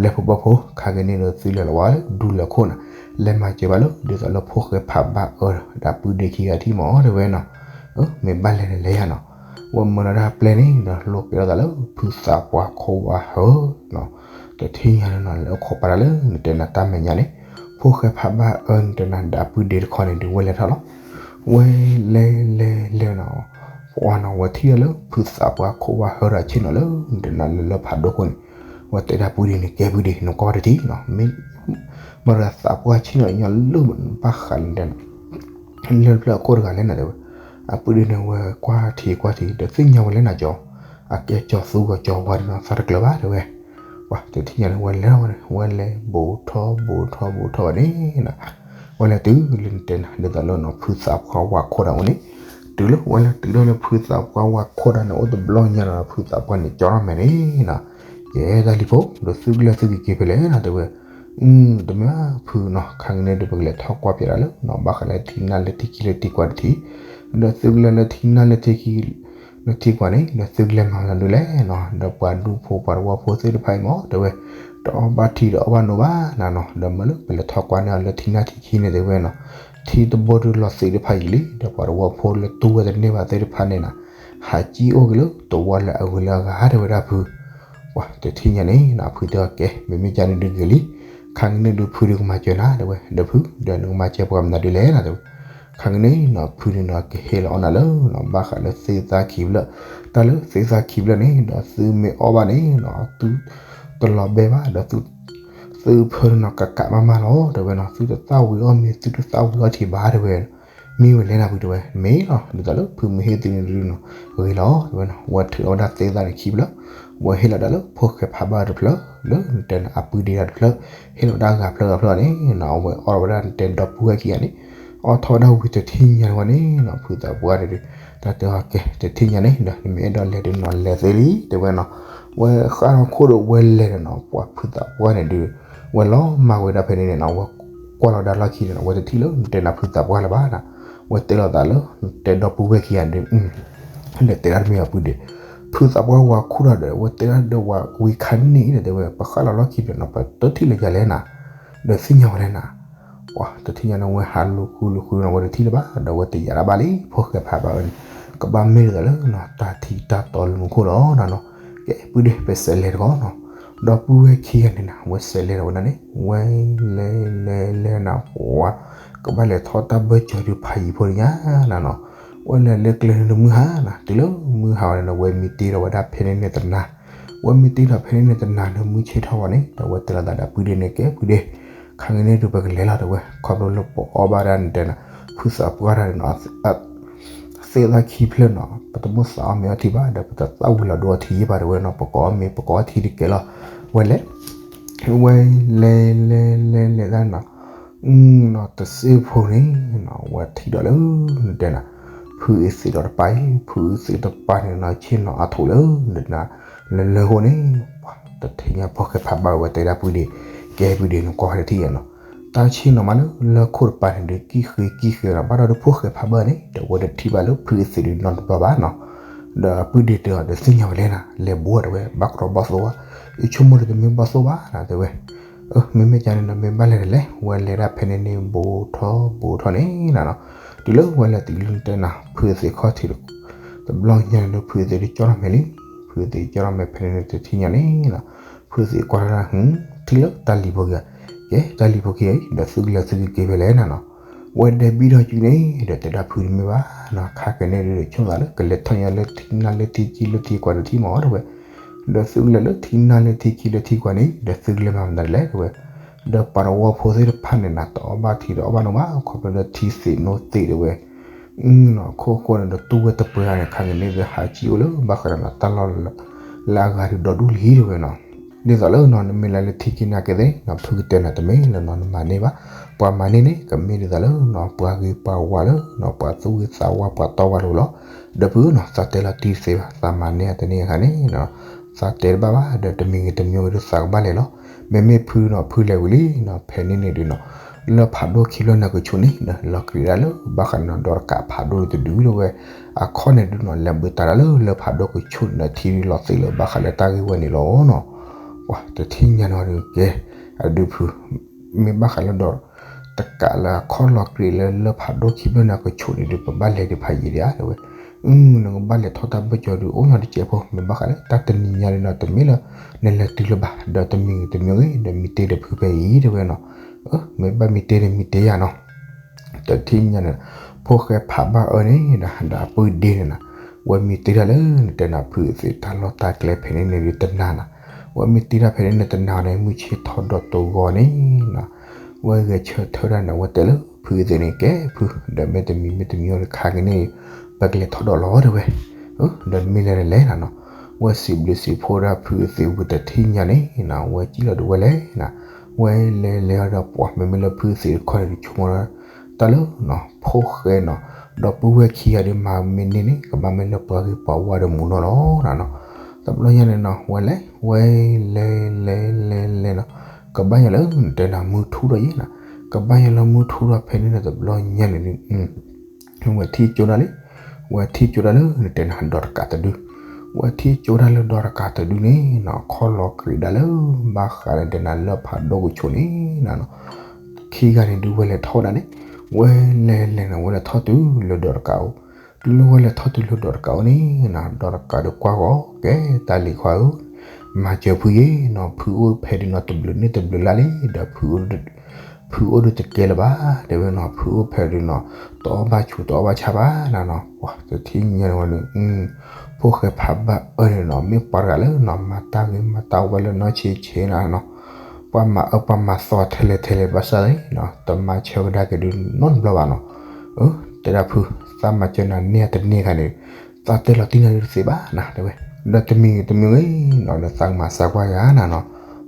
ပျဲၢ်ဖိဘီၣ်ဖိ ခါက့ၤန့ၣ်ဒီး သုလဲၤလီၤဝဲလၢဒူလၢၢ်ခိၣ်နီၤ, လဲၤမၤစၢၤဘၣ်လၢ ဒ်သိးလၢဖိၣ်ဃဲဖးဘၣ်အၢ ဒီးအပုၢ်ဒ့ခံဂၤထံၣ်မး တဲဝဲနီၤ, မ့ၢ်ဘၣ်လဲၤန့ၣ်လဲၤယၤနီၤ, ဝဲမၢလီၤဒၣ်အပျဲၢ်န့ၣ်ဒီး လိးကဲထီၣ်သးလၢ ဖုသးပှၢ်ခိၣ်ဝါဟၢနီၤ, တထံၣ်ညါန့ၣ်နီၤ လဲၤအိၣ်ခိးပာ်တၢ်လၢ နတဲနၤတၢ်မဲာ်ညါန့ၣ်, ဖိၣ်ဃဲဖးဘၣ်အၢ နတဲနၤဒီးအပုၢ်ဒ့တခီန့ၣ်ဒုး ဝဲလဲၤထီၣ်လီၤ, ဝဲလဲၤလဲၤလဲၤနီၤ, ပှၢ်နီၤ ဝဲထံၣ်လၢဖုသးပှၢ်ခိၣ်ဝါဟၢဒီးဆ့ၣ်နီၤလၢ နတဲနၤလၢလၢဖးဒိၣ်ခိၣ်န့ၣ်, ဝဲတဲဒၣ်ပုၢ်ဒ့န့ၣ် ကဲပုၢ်ဒ့ နကွၢ်တထံၣ်နီၤ, မ့ၢ် မ့ၢ်ဒီးသးပှၢ်ဆ့ၣ်နီၤညီလၢ ဘၣ်ဃးလၢ လၢဖျၢၣ်အခိၣ်တဂၤလဲၣ်နၤ တဲဝဲ, အပုၢ်ဒ့န့ၣ် ဝဲကွၢ်ထံကွၢ်ထံ ဒီးသ့ၣ်ညါဝဲလဲၣ်နၤကၠီ, အကဲကၠီသူကီၢ်ကၠီဝါဒီးနီၤ သးတကျၢၤဘၣ် တဲဝဲ, ပှၢ်တထံၣ်ညါန့ၣ် ဝဲလဲၤဝဲန့ၣ် ဝဲလဲၤဘူးထီၣ်ဘူးထီၣ်ဘူးထီၣ်ဝဲန့ၣ်နီၤ, ဝဲလဲၤတုၤလၢနတဲနၤ ဒ်သိးလၢနီၤ ဖုသးပှၢ်ဝါခိၣ်တၢ်အိၣ်န့ၣ်, တုၤလၢဝဲလဲၤတုၤလီၤလၢဖုသးပှၢ်ဝါခိၣ်တၢ်န့ၣ် အိၣ်တဘျီညါနီၤ ဖုသးပှၢ်န့ၣ်ကၠီထီၣ်မဲာ်န့ၣ်နီၤ, ယဲတၢ်လံၤဖိ ဒီးသုကလဲၤသုကက့ၤဖဲလဲၣ်နီၤ တဲဝဲ, တမ့ၢ်ဖုနီၤ ခါကန့ၣ်ဒီး ပကလဲၤထီၣ်ကွၢ်ပၠးဒၣ်လၢနီၤ ဘၣ်ဃးလၢထံနၢ်လၢထံခံလၢထံကွၢ်တထံၣ်, ဒီးသုကလဲၤလၢထံနၢ်လၢထံခံ လၢထံကွၢ်န့ၣ် ဒီးသုကလဲၤမၤမနုၤလဲၣ်နီၤ ဒီးပှၤဒူဖိပှၤတဝီဖိသ့ၣ်တဖၣ်အံၤမး တဲဝဲ, တအီၣ်ဘၣ်ထံဒီးအီၣ်ဘၣ်နိဘၣ်နၤနီၤ ဒီးမ့ၢ်လၢပလဲၤထီၣ်ကွၢ်န့ၢ်အီၤလၢထံနၢ်ထံခံန့ၣ် တဲဝဲနီၤ, ထံတဘိဒုးလီၤသံးတဖၣ်ယံာ်လံ ဒီးပှၤတဝီဖိလၢတူၢ်ဝဲတန့ၢ်ဘၣ်သ့ၣ်တဖၣ်န့ၣ်နီၤ ဟးကံၣ်အိၣ်က့ၤလၢတဝီလၢအဂုၤလၢအဂၤ တဲဝဲဒၣ်ဖု ပှၢ်တထံၣ်ညါန့ၣ်နီၤ ဖုတဲအီၤကဲ မ့မ့ၢ်ကန့ၣ်ဒုးဂ့ၤလံ, ခါကန့ၣ်ဒုးဖုဒုးကမၤစၢၤနၤ တဲဝဲ, ဒီးဖု ဒီးနကမၤစၢၤပှၤမနုၤဒုးလဲၣ်နီၤ တဲဝဲ, ခါကန့ၣ်နီၤ ဖုန့ၣ်နီၤ ကဟ့ၣ်လီၤအီၣ်နၤလၢနီၤ ဘၣ်ဃးလၢသ့ၣ်သၣ်ခံဖျၢၣ်, တၢ်လၢသ့ၣ်သၣ်ခံဖျၢၣ်န့ၣ် ဒီးသုမ့ၢ်အီၣ်ဘၣ်န့ၣ်နီၤ သုတလီၤဘဲဘၣ် ဒီးသု သု သုဖၢန့ၣ်နီၤ ကးကးမးမးလီၤ တဲဝဲနီၤ, သုတသၣ်ဝံၤအီၣ်မ့ၤ သုတသၣ်ဝံၤအီၣ်ထံဘၣ် တဲဝဲ, မ့ၢ်ဝဲလဲၣ်နၤဖု တဲဝဲ, မ့ၢ်လီၤ ဒ်သိးလၢဖုမ့ၢ်ဟ့ၣ်သုန့ၣ်ဒုးနီၤ ဂ့ၤလီၤ တဲဝဲနီၤ, ဝဲထုးထီၣ်ဝဲဒၣ်သ့ၣ်သၣ်န့ၣ်ခံဖျၢၣ်, ဝဲဟ့ၣ်လီၤဒၣ်လၢဖိၣ်ဃဲဖးဘၣ်တဖျၢၣ် လၢနတဲန့ၣ် အပုၢ်ဒ့တဖျၢၣ်, ဟ့ၣ်လီၤဝဲဒၣ်ဂၤဖျၢၣ်ဂၤဖျၢၣ်န့ၣ်နီၤ, အဝဲအီၣ်ဝဲဒၣ်နတဲဒီပုၢ်ဝဲၢ်ခံဂၤန့ၣ်, အီၣ်ထီၣ်ဝဲဒၣ်ဝံၤတထံၣ်ညါန့ၣ်ဝဲန့ၣ်နီၤ, ဖုသးပှၢ်န့ၣ်ဒုး တၢ်တဲအီၤကဲ တထံၣ်ညါန့ၣ်ဒီး နမ့ၢ်အဲၣ်ဒိးလဲၤဒုးနီၤ လဲၤသ့လံ တဲဝဲနီၤ, ဝဲဃၣ်ထီၣ်ခိၣ်ဒီးဝဲလဲၤဒီးနီၤ, ပှၤဖုသးပှၢ်န့ၣ်ဒုး ဝဲလီၤမၢ်ဝဲဒၣ်ဖဲန့ၣ်န့ၣ်နီၤ, ဝဲကွၢ်လီၤဒၣ်လီၢ်ခံန့ၣ်နီၤ, ဝဲတထံၣ်လၢနတဲန့ၣ်ဖုသးပှၢ်လၢၤဘၣ်နီၤ, ဝဲတဲလီၤသးလၢ နတဲဒီပုၢ်ဝဲၢ်ခံဂၤဒုး ဒီးတဲဒၣ်တမ့ၢ်အပုၢ်ဒ့, ဖုသးပှၢ်ဝၤခူၣ်ထီၣ်ဒီး ဝဲတဲဒၣ်ဒီးဝၤဝံၤခါန့ၣ်ဒီး တဲဝဲ ပဃၣ်လီၤလီၢ်ခံဒီးနီၤ ပတထံၣ်လၢယၤလဲၣ်နၤ, ဒီးသ့ၣ်ညါဝဲလဲၣ်နၤ, ပှၤတထံၣ်ညါန့ၣ် ဝဲဟးလူၤဃုလူၤဃုနီၤ ဝဲတထံၣ်လၢၤဘၣ် ဒီးဝဲတယာ်တၢ်ဘၣ်လံ ဖိၣ်ဃဲဖးဘၣ်အၢန့ၣ်, ကဘၣ်မ့ၢ်ဒ်သိးလၢနီၤ တၢ်ထံတၢ်တီလၢမူခိၣ်လီၤနၤနီၤ, ကဲပုၢ်ဒ့ ပစဲးလဲၤတခီနီၤ, ဒီပုၢ်ဝဲၢ်ခံဂၤန့ၣ်နၤ ဝဲစဲးလဲၤဒီးဝဲဒၣ်န့ၣ် ဝဲလဲၤလဲၤလဲၤနၤ ပှၤ ကဘၣ်လဲၤထီၣ်တၢ်ဘၢၣ်စၢၤဒုးဖးယံၤဖိတညါနၤနီၤ, ဝဲလဲၤလၢကျဲန့ၣ်တမုၢ်ဟါနၤ တုၤလၢမုၢ်ဟါဝဲန့ၣ်ဒီး ဝဲမ့ၢ်တ့ထီၣ်ဝဲဒၣ်ဖဲန့ၣ်န့ၣ်တနၤ, ဝဲမ့ၢ်တ့ထီၣ်ဖဲန့ၣ်န့ၣ်တနၤန့ၣ် မုၢ်ဆ့ၣ်ထီၣ်ဝဲန့ၣ် ဒီးဝဲတဲလီၤသးဒီးပုၢ်ဒ့န့ၣ် ကဲပုၢ်ဒ့, ခါက့ၤန့ၣ်ဒုးပကလဲၤလီၤ တဲဝဲ, ခီဖျိလၢပအီၣ်ဘၣ်ဒၣ်နတဲန့ၣ် ဖုသးပှၢ်တၢ်န့ၣ်နီၤ သ့ၣ်သၣ်ခံဖျၢၣ်နီၤ ပတမိၣ်သးအီၣ်မ့ၤအီထံဘၣ် ဒီးပတသၣ်ဝံၤလီၤဒိအီထံယံာ်ဘၣ် တဲဝဲနီၤ, ပကအီၣ်မ့ၤ ပကအီထံတကဲလီၤ, ဝဲလဲၤ ဝဲလဲၤလဲၤလဲၤလဲၤဒၣ်နီၤ, နီၤတစ့ဖိန့ၣ်နီၤ ဝဲထံၣ်ဒီးလၢ နတဲန့ၣ် ဖုအ့သ့းဒီးတပၤအံၤ ဖုအ့သ့းတပၤန့ၣ်နီၤ ဆ့ၣ်နီၤအါထီၣ်လၢ နတဲန့ၣ် လၢလၢအဃိန့ၣ် တထံၣ်ညါ ဖိၣ်ဃဲဖးဘၣ်ဝဲတဲဒၣ်ပုၢ်ဒ့, ကဲပုၢ်ဒ့ နကွၢ်တထံၣ်ယဲနီၤ, တၢ်ဆ့ၣ်နီၤမးလၢလၢခိၣ်တပၤန့ၣ်ဒုး ကံၣ်ဃ့ကံၣ်ဃ့နီၤ ဘၣ်ဒီးဒုးဖိၣ်ဃဲဖးဘၣ်န့ၣ် ဒီးဝဲတထံၣ်ဘၣ်လၢဖုအ့သ့းဒုးနီတဘျီဘၣ်နီၤ, ဒီးပုၢ်ဒ့တဲအီၤဒီးသ့ၣ်ညါဝဲလဲၣ်နၤ လဲၤဘိးတဲဝဲ ဘၣ်ကရီဘီၣ်သိဘၣ်, ယဆိကမိၣ်ဒီးတမ့ၢ်ဘီၣ်သိဘၣ်နၤ တဲဝဲ မ့မ့ၢ်ကန့ၣ်ဒီး မ့ၢ်ဘၣ်လဲၤဒ်လဲၣ် ဝဲလဲၤဒၣ်ဖဲန့ၣ်န့ၣ် ဘူးထီၣ်ဘူးထီၣ်န့ၣ်နၤနီၤ, တုၤလၢဝဲလဲၤတုၤလၢနတဲန့ၣ် ဖုအ့သ့းခီၣ်ထံး တဘျီညါန့ၣ်ဒီး ဖုအ့သ့းဒုးကၠီထီၣ်မဲာ်လံ, ဖုအ့သ့းကၠီထီၣ်မဲာ်ဖဲန့ၣ်န့ၣ် တထံၣ်ညါန့ၣ်နီၤ, ဖုအ့သ့းကွၢ်ထီၣ်ဒၣ် ထံၣ်လၢတၢ်လံၤဖိခံဂၤ, ကဲတၢ်လံၤဖိခံဂၤအံၤ ဒီးသုကလဲၤသုကက့ၤဖဲလဲၣ်နၤနီၤ, ဝဲဒဲးဘံထီၣ်စုန့ၣ် ဒီးတဲဒၣ်ဖုတမ့ၢ်ဘၣ်နီၤ, ခါက့ၤန့ၣ်ဒုး ဆိကမိၣ်သးလၢ ကလဲၤထီၣ်ညါလၢထံနၢ်လၢထံခံလၢထံကွၢ်တထံၣ်မး တဲဝဲ ဒီးသုကလဲၤလၢထံနၢ်လၢထံခံလၢထံကွၢ်န့ၣ် ဒီးသုကလဲၤမၤမနုၤလဲၣ် တဲဝဲ, ဒီးပှၤတဝီဖိသ့ၣ်တဖၣ်န့ၣ်နၤ တအီၣ်ဘၣ်ထံတအီၣ်ဘၣ်နိဘၣ် ခီဖျိလၢထံသ့းနိသ့း တဲဝဲ, အခိၣ်ဃိန့ၣ်ဒီးတူၢ်ဝဲတပှဲၤဂၤန့ၣ် ခါက့ၤန့ၣ်ဒီး ဟးစံၣ်အိၣ်လၢဘၣ်ဃးဒီးနၤတၢ်လီၢ်လၢအဂၤဒုးဒီဒူၣ်လံ တဲဝဲနီၤ, ဒ်သိးလၢနီၤ နမ့ၢ်လဲၤလၢထံခံနၢ်က့ၤသ့ၣ်နီၤ ဖုကတဲနၤတမ့ၢ်လၢနီၤ နမၤန့ၢ်ဘၣ်, ပှၤမၤန့ၢ်န့ၣ် ကမ့ၢ်ဒ်သိးလၢနီၤ ပှၤဂ့ၤပှၤဝါလၢနီၤ ပှၤသူၣ်ဂ့ၤသးဝါ ပှၤတီပှၤလိၤလီၤ, ဒီးဖုနီၤ သးတဲလီၤတံၢ်တသ့ဘၣ် သးမၤန့ၢ်အတန့ၢ်အခါန့ၣ်နီၤ သးတဲတဘၣ်ဘၣ် ဒီးတမံၤဂ့ၤတမံၤဂ့ၤဒီးသးကဘၣ်လဲၤလီၤ, မ့မ့ၢ်ဖုနီၤ ဖုလဲၤဝံၤလံနီၤ ဖဲန့ၣ်န့ၣ်ဒုးနီၤ လၢၢ်ဖးဒိၣ်ခံဖျၢၣ်န့ၣ်ကဆူးန့ၣ် လီၤကြံးဒၣ်လၢဘၣ်ဃးနီၤ ဒီးတကးဖးဒိၣ်တဒုလၢဝဲ အခီၣ်န့ၣ်ဒုးနီၤ လဲၤဘုးတၢ်ဒၣ်လၢလၢၢ်ဖးဒိၣ်ကဆူးန့ၣ်ဒီး ထံဒုးလီၤသ့ၣ်လၢဘၣ်ဃးလၢတၢ်ဂ့ၢ်ဝဲန့ၣ်လီၤနီၤ, ပှၤတထံၣ်ညါနီၤဒီးကဲ အဒုးဖု မ့ၢ်ဘၣ်ဃးလၢဒီး တကးလၢအခီၣ်လီၤကြံးလၢလၢၢ်ဖးဒိၣ်ခံဖျၢၣ်န့ၣ်ကဆူးန့ၣ်ဒီး ပဘၣ်လဲၤဒုးဖးယံၤဒံးဧါ တဲဝဲ, နကဘၣ်လဲၤထီၣ်တၢ်ဘၢၣ်စၢၤဒုးအိၣ်နီတစဲးဖိ မ့ၢ်ဘၣ်ဃးလၢတၢ်တနံၤညါဒုးနီၤ တမ့ၢ်လၢ နလဲၤတုၤလၢၤဘၣ် ဒီးတမံၤဂ့ၤတမံၤဂ့ၤ ဒီးမံတ့ဒီးဖုဖဲအံၤ တဲဝဲနီၤ, မ့ၢ်ဘၣ်မံတ့ဒီးမံတ့ယၤနီၤ တထံၣ်ညါန့ၣ် ဖိၣ်ဃဲဖးဘၣ်အၢန့ၣ်ဒီး ဒီးအပုၢ်ဒ့န့ၣ်နီၤ, ဝဲမံတ့တၢ်လၢနတဲန့ၣ် ဖုအ့သ့းတၢ်လီၢ်တၢ်ကျဲဖဲန့ၣ်န့ၣ်ဒုးတနၤနီၤ, ဝဲမံတ့တၢ်ဖဲန့ၣ်န့ၣ်တနၤန့ၣ် မုၢ်ဆ့ၣ်ထီၣ်ဒီးတဂီၤန့ၣ်နီၤ, ဝဲဂဲၤဆၢထၢၣ်ဒၣ်န့ၣ် ဝဲတဲလၢဖုအ့သ့းန့ၣ် ကဲဖု ဒီးမ့ၢ်တမံၤမ့ၢ်တမံၤဒီးခါက့ၤန့ၣ် ပကလဲၤထီၣ်ဒီးလီၤတဲဝဲ, ဒီးမ့ၢ်လဲၤလဲၤနၤနီၤ, ဝဲစံးဘျုးစံးဖှိၣ်ဒၣ်ဖုအ့သ့းဝံၤတထံၣ်ညါန့ၣ်နီၤ ဝဲစံးလီၤဒုးဝဲလဲၣ်နီၤ, ဝဲလဲၤလဲၤဒီးပှၤမ့မ့ၢ်လၢဖုအ့သ့းတခီန့ၣ်ဒုးဆိကမိၣ်လၢ တၢ်လၢနီၤ ဖိၣ်ဃဲနီၤ ဒီပုၢ်ဝဲၢ်ခံဂၤဒုးမၤမ့ၢ်န့ၢ်န့ၣ် ကဘၣ်မ့ၢ်လၢပှၤဂ့ၤပှၤဝါဒီးမူနီၢ်လီၤနၤနီၤ, တဘျီညါန့ၣ်နီၤ ဝဲလဲၤ ဝဲလဲၤလဲၤလဲၤလဲၤနီၤ, ကဘၣ်ညါလၢနတဲန့ၣ်မုၢ်ထူၣ်ဒီးယဲၢ်နီၤ, ကဘၣ်ညါလၢမုၢ်ထူၣ်ဒီးဖဲန့ၣ်န့ၣ် တဘျီညါန့ၣ်ဒုး ဝဲထံၣ်ကၠိဒၣ်လံ, ဝဲထံၣ်ကၠိဒၣ်လၢနတဲန့ၣ်ဒီးတကးတဒု, ဝဲထံၣ်ကၠိဒၣ်လၢဒီးတကးတဒုန့ၣ်နီၤ ခီၣ်လီၤကြံးဒၣ်လၢ ဘၣ်ဃးဒီးနတဲန့ၣ်လၢၢ်ဖးဒိၣ်ကဆူးန့ၣ်နီၤ, ခံဂၤန့ၣ်ဒုးဝဲလဲၤထီၣ်ဝဲဒၣ်န့ၣ်, ဝဲလဲၤလဲၤန့ၣ် ဝဲလဲၤထီၣ်တုၤလၢဒီးတကးအိၣ်, တုၤလၢဝဲလဲၤထီၣ်တုၤလၢဒီးတကးအိၣ်န့ၣ်နီၤ ဒီးတကးဒုးကွၢ်ဂီၤ ကဲတၢ်လံၤခွါဧၢ မၤစၢၤဖုယဲၢ်နီၤ ဖုအိၣ်ဖဲဒုးနီၤ တဘျုးန့ၢ်တဘျုးလါလံ ဒီး ဖုအိၣ်ဒုးတကဲလၢၤဘၣ် တဲဝဲနီၤ ဖုအိၣ်ဖဲဒုးနီၤ တအီၣ်ဘၣ်ဆူးတအီၣ်ဘၣ်ဆါဘၣ်နၤနီၤ ပှၤတထံၣ်ညါန့ၣ်ဝဲန့ၣ် ဖိၣ်ဃဲဖးဘၣ်အၢန့ၣ်နီၤ မ့ၢ်ပှၤတဂၤလၢနီၤ မၤတၢ်ဂ့ၤမၤတၢ်ဝါလၢနီၢ်ဆံးဆံးနၤနီၤ, ပ ပှၤမၤအၢပှၤမၤသီထဲလဲၣ်ထဲလဲၣ်ဘၣ်ဆၣ်သနာ်က့ တမၤဆၢကဒါက့ၤဒုးနီတဘျီဘၣ်နီၤ. အၢ တဲဒၣ်ဖု သးမၤစၢၤနၤန့ၢ်တန့ၢ်ခါန့ၣ် သးတဲလီၤတံၢ်နၤဒုးတသ့ဘၣ်နၤတဲဝဲ, ဒီးတမံၤဂ့ၤတမံၤဂ့ၤနီၤ ဒီးသးကမၤစၢၤကွၢ်ယၤနၤနီၤ.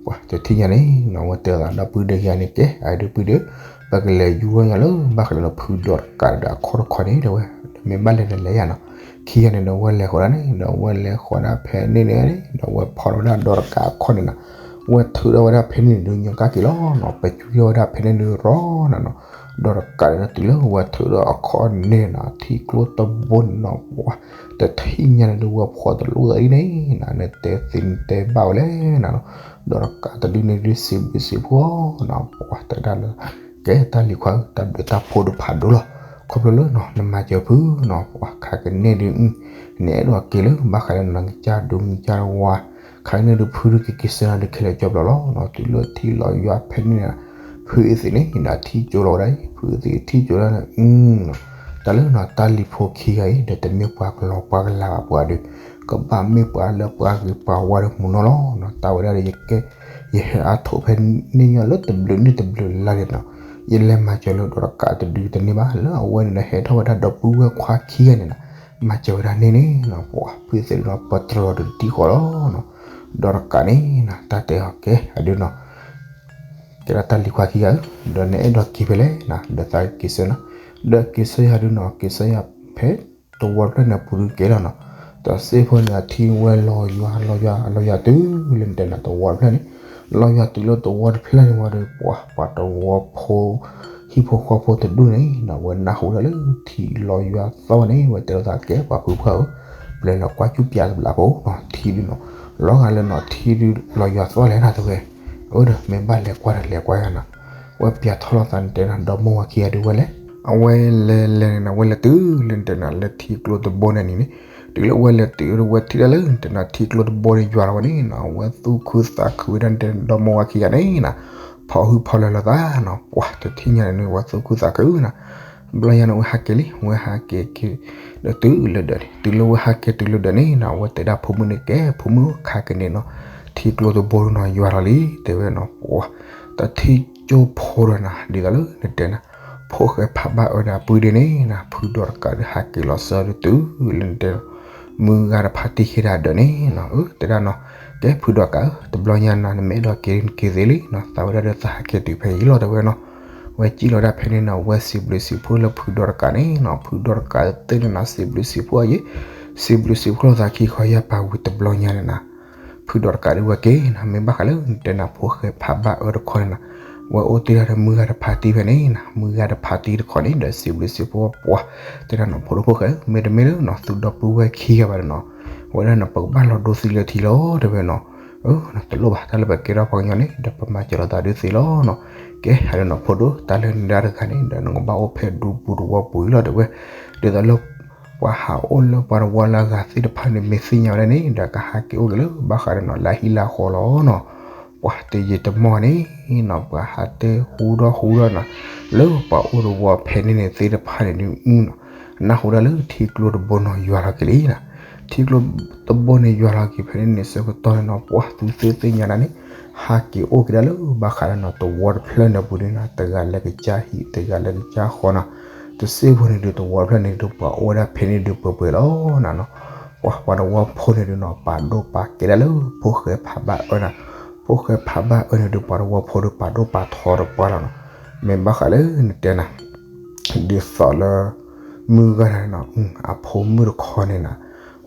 ပှၤတထံၣ်ညါန့ၣ်နီၤ အဝဲတဲအသးဒီပုၢ်ဒီယၤန့ၣ် ကဲ အဒုပုၢ်ဒီ ပကလဲၤယူၤထီၣ်ညါလၢ ဘၣ်ဃးလၢဖုဒီးတကးဒီးအခီၣ်တခီန့ၣ်တဲဝဲ, ဒီးမ့ၢ်ဘၣ်လဲၤဒီးလဲၤယၤနီၤ. ခံဂၤန့ၣ်ဒီးဝဲလဲၤဃီၤဒၣ်န့ၣ် ဒီးဝဲလဲၤဃီၤဒၣ်ဖဲန့ၣ်န့ၣ် ဒီးဝဲဖီၣ်ထီၣ်ဝဲဒၣ်ဒီးတကးအခီၣ်န့ၣ်နီၤ, ဝဲထုးထီၣ်ဝဲဒၣ်ဖဲန့ၣ်န့ၣ်ဒုးညီကၢ်က့ၤလီၤနီၤ, ပကွံထီၣ်ဝဲဒၣ်ဖဲန့ၣ်ဒုးရီနၤနီၤ. ဒီးတကးန့ၣ်တုၤလၢဝဲထုးထီၣ်အခီၣ်န့ၣ်နီၤ ထံကျိတဘိန့ၣ်နီၤ ပှၤ တထံၣ်ညါန့ၣ်ဒုး ဝဲဖီၣ်တလိၣ်သးဒ်န့ၣ်နီၤ နတဲသ့နတဲဘၣ်ဝဲလဲၣ်နၤနီၤ. ဒီးတကးတဒုန့ၣ်ဒုး စံးဘျုးစံးဖှိၣ်နီၤ ပှၤတဲဒၣ်လၢ ကဲတၢ်လံၤခွါဧၢ တၢ်ဘျုးတၢ်ဖှိၣ်ဒုးဖးဒိၣ်လီၤ. ခီဖျိလၢနီၤ နမၤစၢၤဖုနီၤ ပှၤခါကန့ၢ်ဒုး နအဲၣ်ဒိးက့ၤလၢ ဘၣ်ဃးလၢနကစၢ်ဒိၣ်မုၢ်ကစၢ်ဝါ ခါကန့ၢ်ဒုးဖုဒုးကက့ၤဆၢနၤဒုးခဲလၢာ်ကၠီဘျီလီၤနီၤ. တုၤလၢထံလီၤယွၤဖဲန့ၣ်န့ၣ် ဖုအသ့ၣ်န့ၣ် ထံကၠိလီၤဝဲဒၣ်အံၤ ဖုအသ့ၣ်ထံကၠိလီၤန့ၣ် တၢ်လၢနီၤ တၢ်လံၤဖိခံဂၤအံၤ ဒီးတမ့ၢ်ပှၤကလီၤပှၤကလၤဘၣ်ပှၤဒီး ကဘၣ်မ့ၢ်ပှၤလၢပှၤဂ့ၤပှၤဝါဒီးမုၢ်နီၤလီၤနီၤ. တၢ်ဝဲဒၣ်ဒီးယကဲ ယဟဲအါထီၣ်ဖဲန့ၣ်ညီလၢတဘျုးနံၣ်တဘျုးလါန့ၣ်နီၤ ယလဲၤမၤစၢၤလၢဒီးတကးတဒုတန့ၢ်ဘၣ် လၢအဝဲန့ၣ်ဒီးဟဲထီၣ်ဝဲဒၣ်ဒီပုၢ်ဝဲၢ်ခွါခံဂၤန့ၣ်နီၤ မၤစၢၤဝဲဒၣ်န့ၣ်န့ၣ်နီၤ ပှၤဖုသ့ၣ်နီၤ ပတြီၤဒီးတံၢ်ဃီလီၤနီၤ. ဒီးတကးန့ၣ်နီၤ တၢ်တဲအီၤကဲအဒုနီၤ ကဲဒၣ်တၢ်လံၤခွါခံဂၤဧၢ ဒီးနအဲၣ်ဒိးက့ၤဖဲလဲၣ်နီၤ ဒီးသးက့ၤဆၢနီၤ ဒီးက့ၤဆၢယၤဒုနီၤ က့ၤဆၢယၤဖဲ သဝီတဖျၢၣ်န့ၣ်ပူၤဒုကဲလီၤနီၤ. ဒီးစ့ၢ်ဖိန့ၣ် အထံဝဲလီၤယွၤ လီၤယွၤ လီၤယွၤတုၤလၢနတဲနီၤ သဝီတဖျၢၣ်န့ၣ် လီၤယွၤတုၤလၢသဝီတဖျၢၣ်န့ၣ်ဝံၤဒီး ပှၤ ပှၤသဝီဖိ ဟံၣ်ဖိဃီဖိတဒူၣ်န့ၣ်နီၤ ဝဲနၢ်ဟူဒၣ်လၢထံလီၤယွၤသီၣ်န့ၣ် ဝဲတဲလိာ်သးကဲ ပှၤဖုဖုဧၢ ပျဲလီၤကွၢ်ကူပၠးတဘျီဖိနီၤ ထံဒုနီၤ လီၤဂာ်လၢနီၤ ထံဒုလီၤယွၤသီၣ်လဲၣ်နၤတဲဝဲ အၢဒီး မ့ၢ်ဘၣ်လဲၤကွၢ်ဒီးလဲၤကွၢ်ယၤနီၤ ဝဲပျးထီၣ်လိာ်သးန့ၣ်တဲနီၤ ဒီမိၢ်ဝၤခံဂၤဒုးဝဲလဲၣ် အဝဲလဲၤလဲၤန့ၣ်နီၤ ဝဲလဲၤတုၤလၢနတဲနီၤ လၢထံကျိတဘိန့ၣ်န့ၣ် တုၤလၢဝဲလဲၤတုၤဒီးဝဲထံၣ်ဒၣ်လၢနတဲနီၤ ထံကျိတဘိန့ၣ်ယွၤလီၤဝဲန့ၣ်နီၤ ဝဲသူၣ်ခုသးခုဝဲဒၣ်နတဲနီၤ ဒီမိၢ်ဝၤခံဂၤန့ၣ်နီၤ ဖီၣ်ဟုၣ်ဖီၣ်လၢာ်လိာ်သးနီၤ ပှၤတထံၣ်ညါန့ၣ် ဝဲသူၣ်ခုသးခုနီၤ ဘျီညါန့ၣ် ဝဲဟးက့ၤလံ ဝဲဟးက့ၤက့ၤ ဒီးတုၤလၢဒၢးန့ၣ် တုၤလၢဝဲဟးက့ၤတုၤလၢဒၢးန့ၣ်နီၤ ဝဲတဲဒၣ်ဖိမုၣ်န့ၣ်ကဲ ဖိမုၣ်ခါက့ၤန့ၣ်နီၤ ထံကျိတဘိနီၤ ယွၤလီၤလံ တဲဝဲနီၤ ပှၤ တၢ်ထံၣ်ကၠိဖိဒီးနၤ ဒ်သိးလၢနတဲနၤ ဖိၣ်ဃဲဖးဘၣ်အၢဒီးအပုၢ်ဒ့န့ၣ်နၤ ဖုဒီးတကးဒုးဟးက့ၤလီၤစၢၤဒုးတုၤလၢနတဲ မုၢ်ဂၤတဖးတံၢ်ဃ့ဒၣ်ဒၢးန့ၣ်နီၤ အၢ တဲဒၣ်နီၤ ကဲဖုဒီးတကးဧၢ တဘျီညါနၤ နမ့ၢ်အဲၣ်ဒိးက့ၤနက့ၤသ့လံနီၤ သးဝဲဒၣ်ဒီးသးဟးက့ၤတုၤဖဲအံၤလီၤ တဲဝဲနီၤ ဝဲစံးဘျုးစံးဖှိၣ်လၢဖုဒီးတကးန့ၣ်နီၤ ဖုဒီးတကးသ့ၣ်န့ၣ်နၤ စံးဘျုးစံးဖှိၣ်အယံၤ စံးဘျုးစံးဖှိၣ်လိာ်သးခံခီယၢ်ပာ်ဝံၤတဘျီညါန့ၣ်နၤ ဖုဒီးတကးဒုးဝဲက့ၤနီၤ မ့ၢ်ဘၣ်ဃးလၢနတဲနၤ ဖိၣ်ဃဲဖးဘၣ်အၢတခီန့ၣ်နၤ ဝဲအိၣ်တ့ၢ်ဒၣ်ဒီးမုၢ်ဂၤတဖးတံၢ်ဖဲန့ၣ်နၤ မုၢ်ဂၤတဖးတံၢ်တခီန့ၣ် ဒီးစံးဘျုးစံးဖှိၣ်ပှၤ တဲဒၣ်နီၤ ဖိဒိၣ်ဖိၣ်ဃဲ မ့တမ့ၢ်လၢနီၤ သုဒီပုၢ်ဝဲၢ်ခံဂၤဘၣ်ဒီးနီၤ ဝဲဒၣ်နီၤ ပကဘၣ်လီၤဒိသံလၢထံလီၤ တဲဝဲနီၤ တလိၣ်ဘၣ် တၢ်လၢပကဲထီၣ်ပှၤကညီန့ၣ် ဒီးပမၤစၢၤလိာ်သးဒုးသ့လီၤနီၤ ကဲ ဟးဒီးနီၤ ဖိဒိၣ် တၢ်လၢနဒၣ်တဂၤန့ၣ် ဒီးနကဘၣ်အိၣ်ဖဲဒူပူၤတဝီပူၤအံၤလီၤ တဲဝဲ ဒ်သိးလၢ ပှၤဟးအိၣ်လၢပှၤတဝီလၢအဂၤသ့ၣ်တဖၣ်န့ၣ် မ့ၢ်သ့ၣ်ညါဝဲဒၣ်န့ၣ် ဒီးကဟးက့ၤအိၣ်က့ၤလၢ ဘၣ်ဃးဒီးနီၤ လၢဟံၣ်လၢဃီလီၤနီၤ ပှၤတယံာ်တမီၢ်န့ၣ်နီၤ ပှၤဟးတဲဟူထီၣ်ဟူထီၣ်နီၤ လၢပှၤအိၣ်တဝီဖဲန့ၣ်န့ၣ်သ့ၣ်တဖၣ်န့ၣ်ဒုးနီၤ နၢ်ဟူဒၣ်လၢထံကျိတဘိနီၤ ယွၤလီၤက့ၤလံနီၤ ထံကျိတဘိန့ၣ် ယွၤလီၤက့ၤဖဲန့ၣ်န့ၣ် ဆၢကတီၢ်န့ၣ်နီၤ ပှၤသုသ့ၣ်သ့ၣ်ညါဒၣ်န့ၣ် ဟးက့ၤအိၣ်က့ၤဒၣ်လၢ ဘၣ်ဃးဒီးနီၤ တဝီတဖျၢၣ်န့ၣ်ပူၤန့ၣ်နီၤ တဂၤလၢကစၢ်ဟံၣ် တဂၤလၢကစၢ်ဃီနီၤ တစ့ၢ်ဖိန့ၣ်ဒုး တဝီတဖျၢၣ်န့ၣ်ဒုး ပှၤအိၣ်ဝဲဒၣ်ဖဲန့ၣ်ဒုးပှဲၤပှဲၤလီၤနၤနီၤ ပှၤ ပှၤတဝီဖိန့ၣ်ဒုးနီၤ ပာ်ဒိၣ်ပာ်ကဲဒၣ်လၢ ဖိၣ်ဃဲဖးဘၣ်အၢနၤ ဖိၣ်ဃဲဖးဘၣ်အၢန့ၣ်ဒုး ပှၤတဝီဖိဒုးပာ်ဒိၣ်ပာ်ထီတပှၢ်လီၤနီၤ မ့ၢ်ဘၣ်ဃးလၢနတဲနၤ ဒ်သိးလၢ မုၢ်ဂၤန့ၣ်နီၤ အဖိမုၣ်တခီန့ၣ်နၤ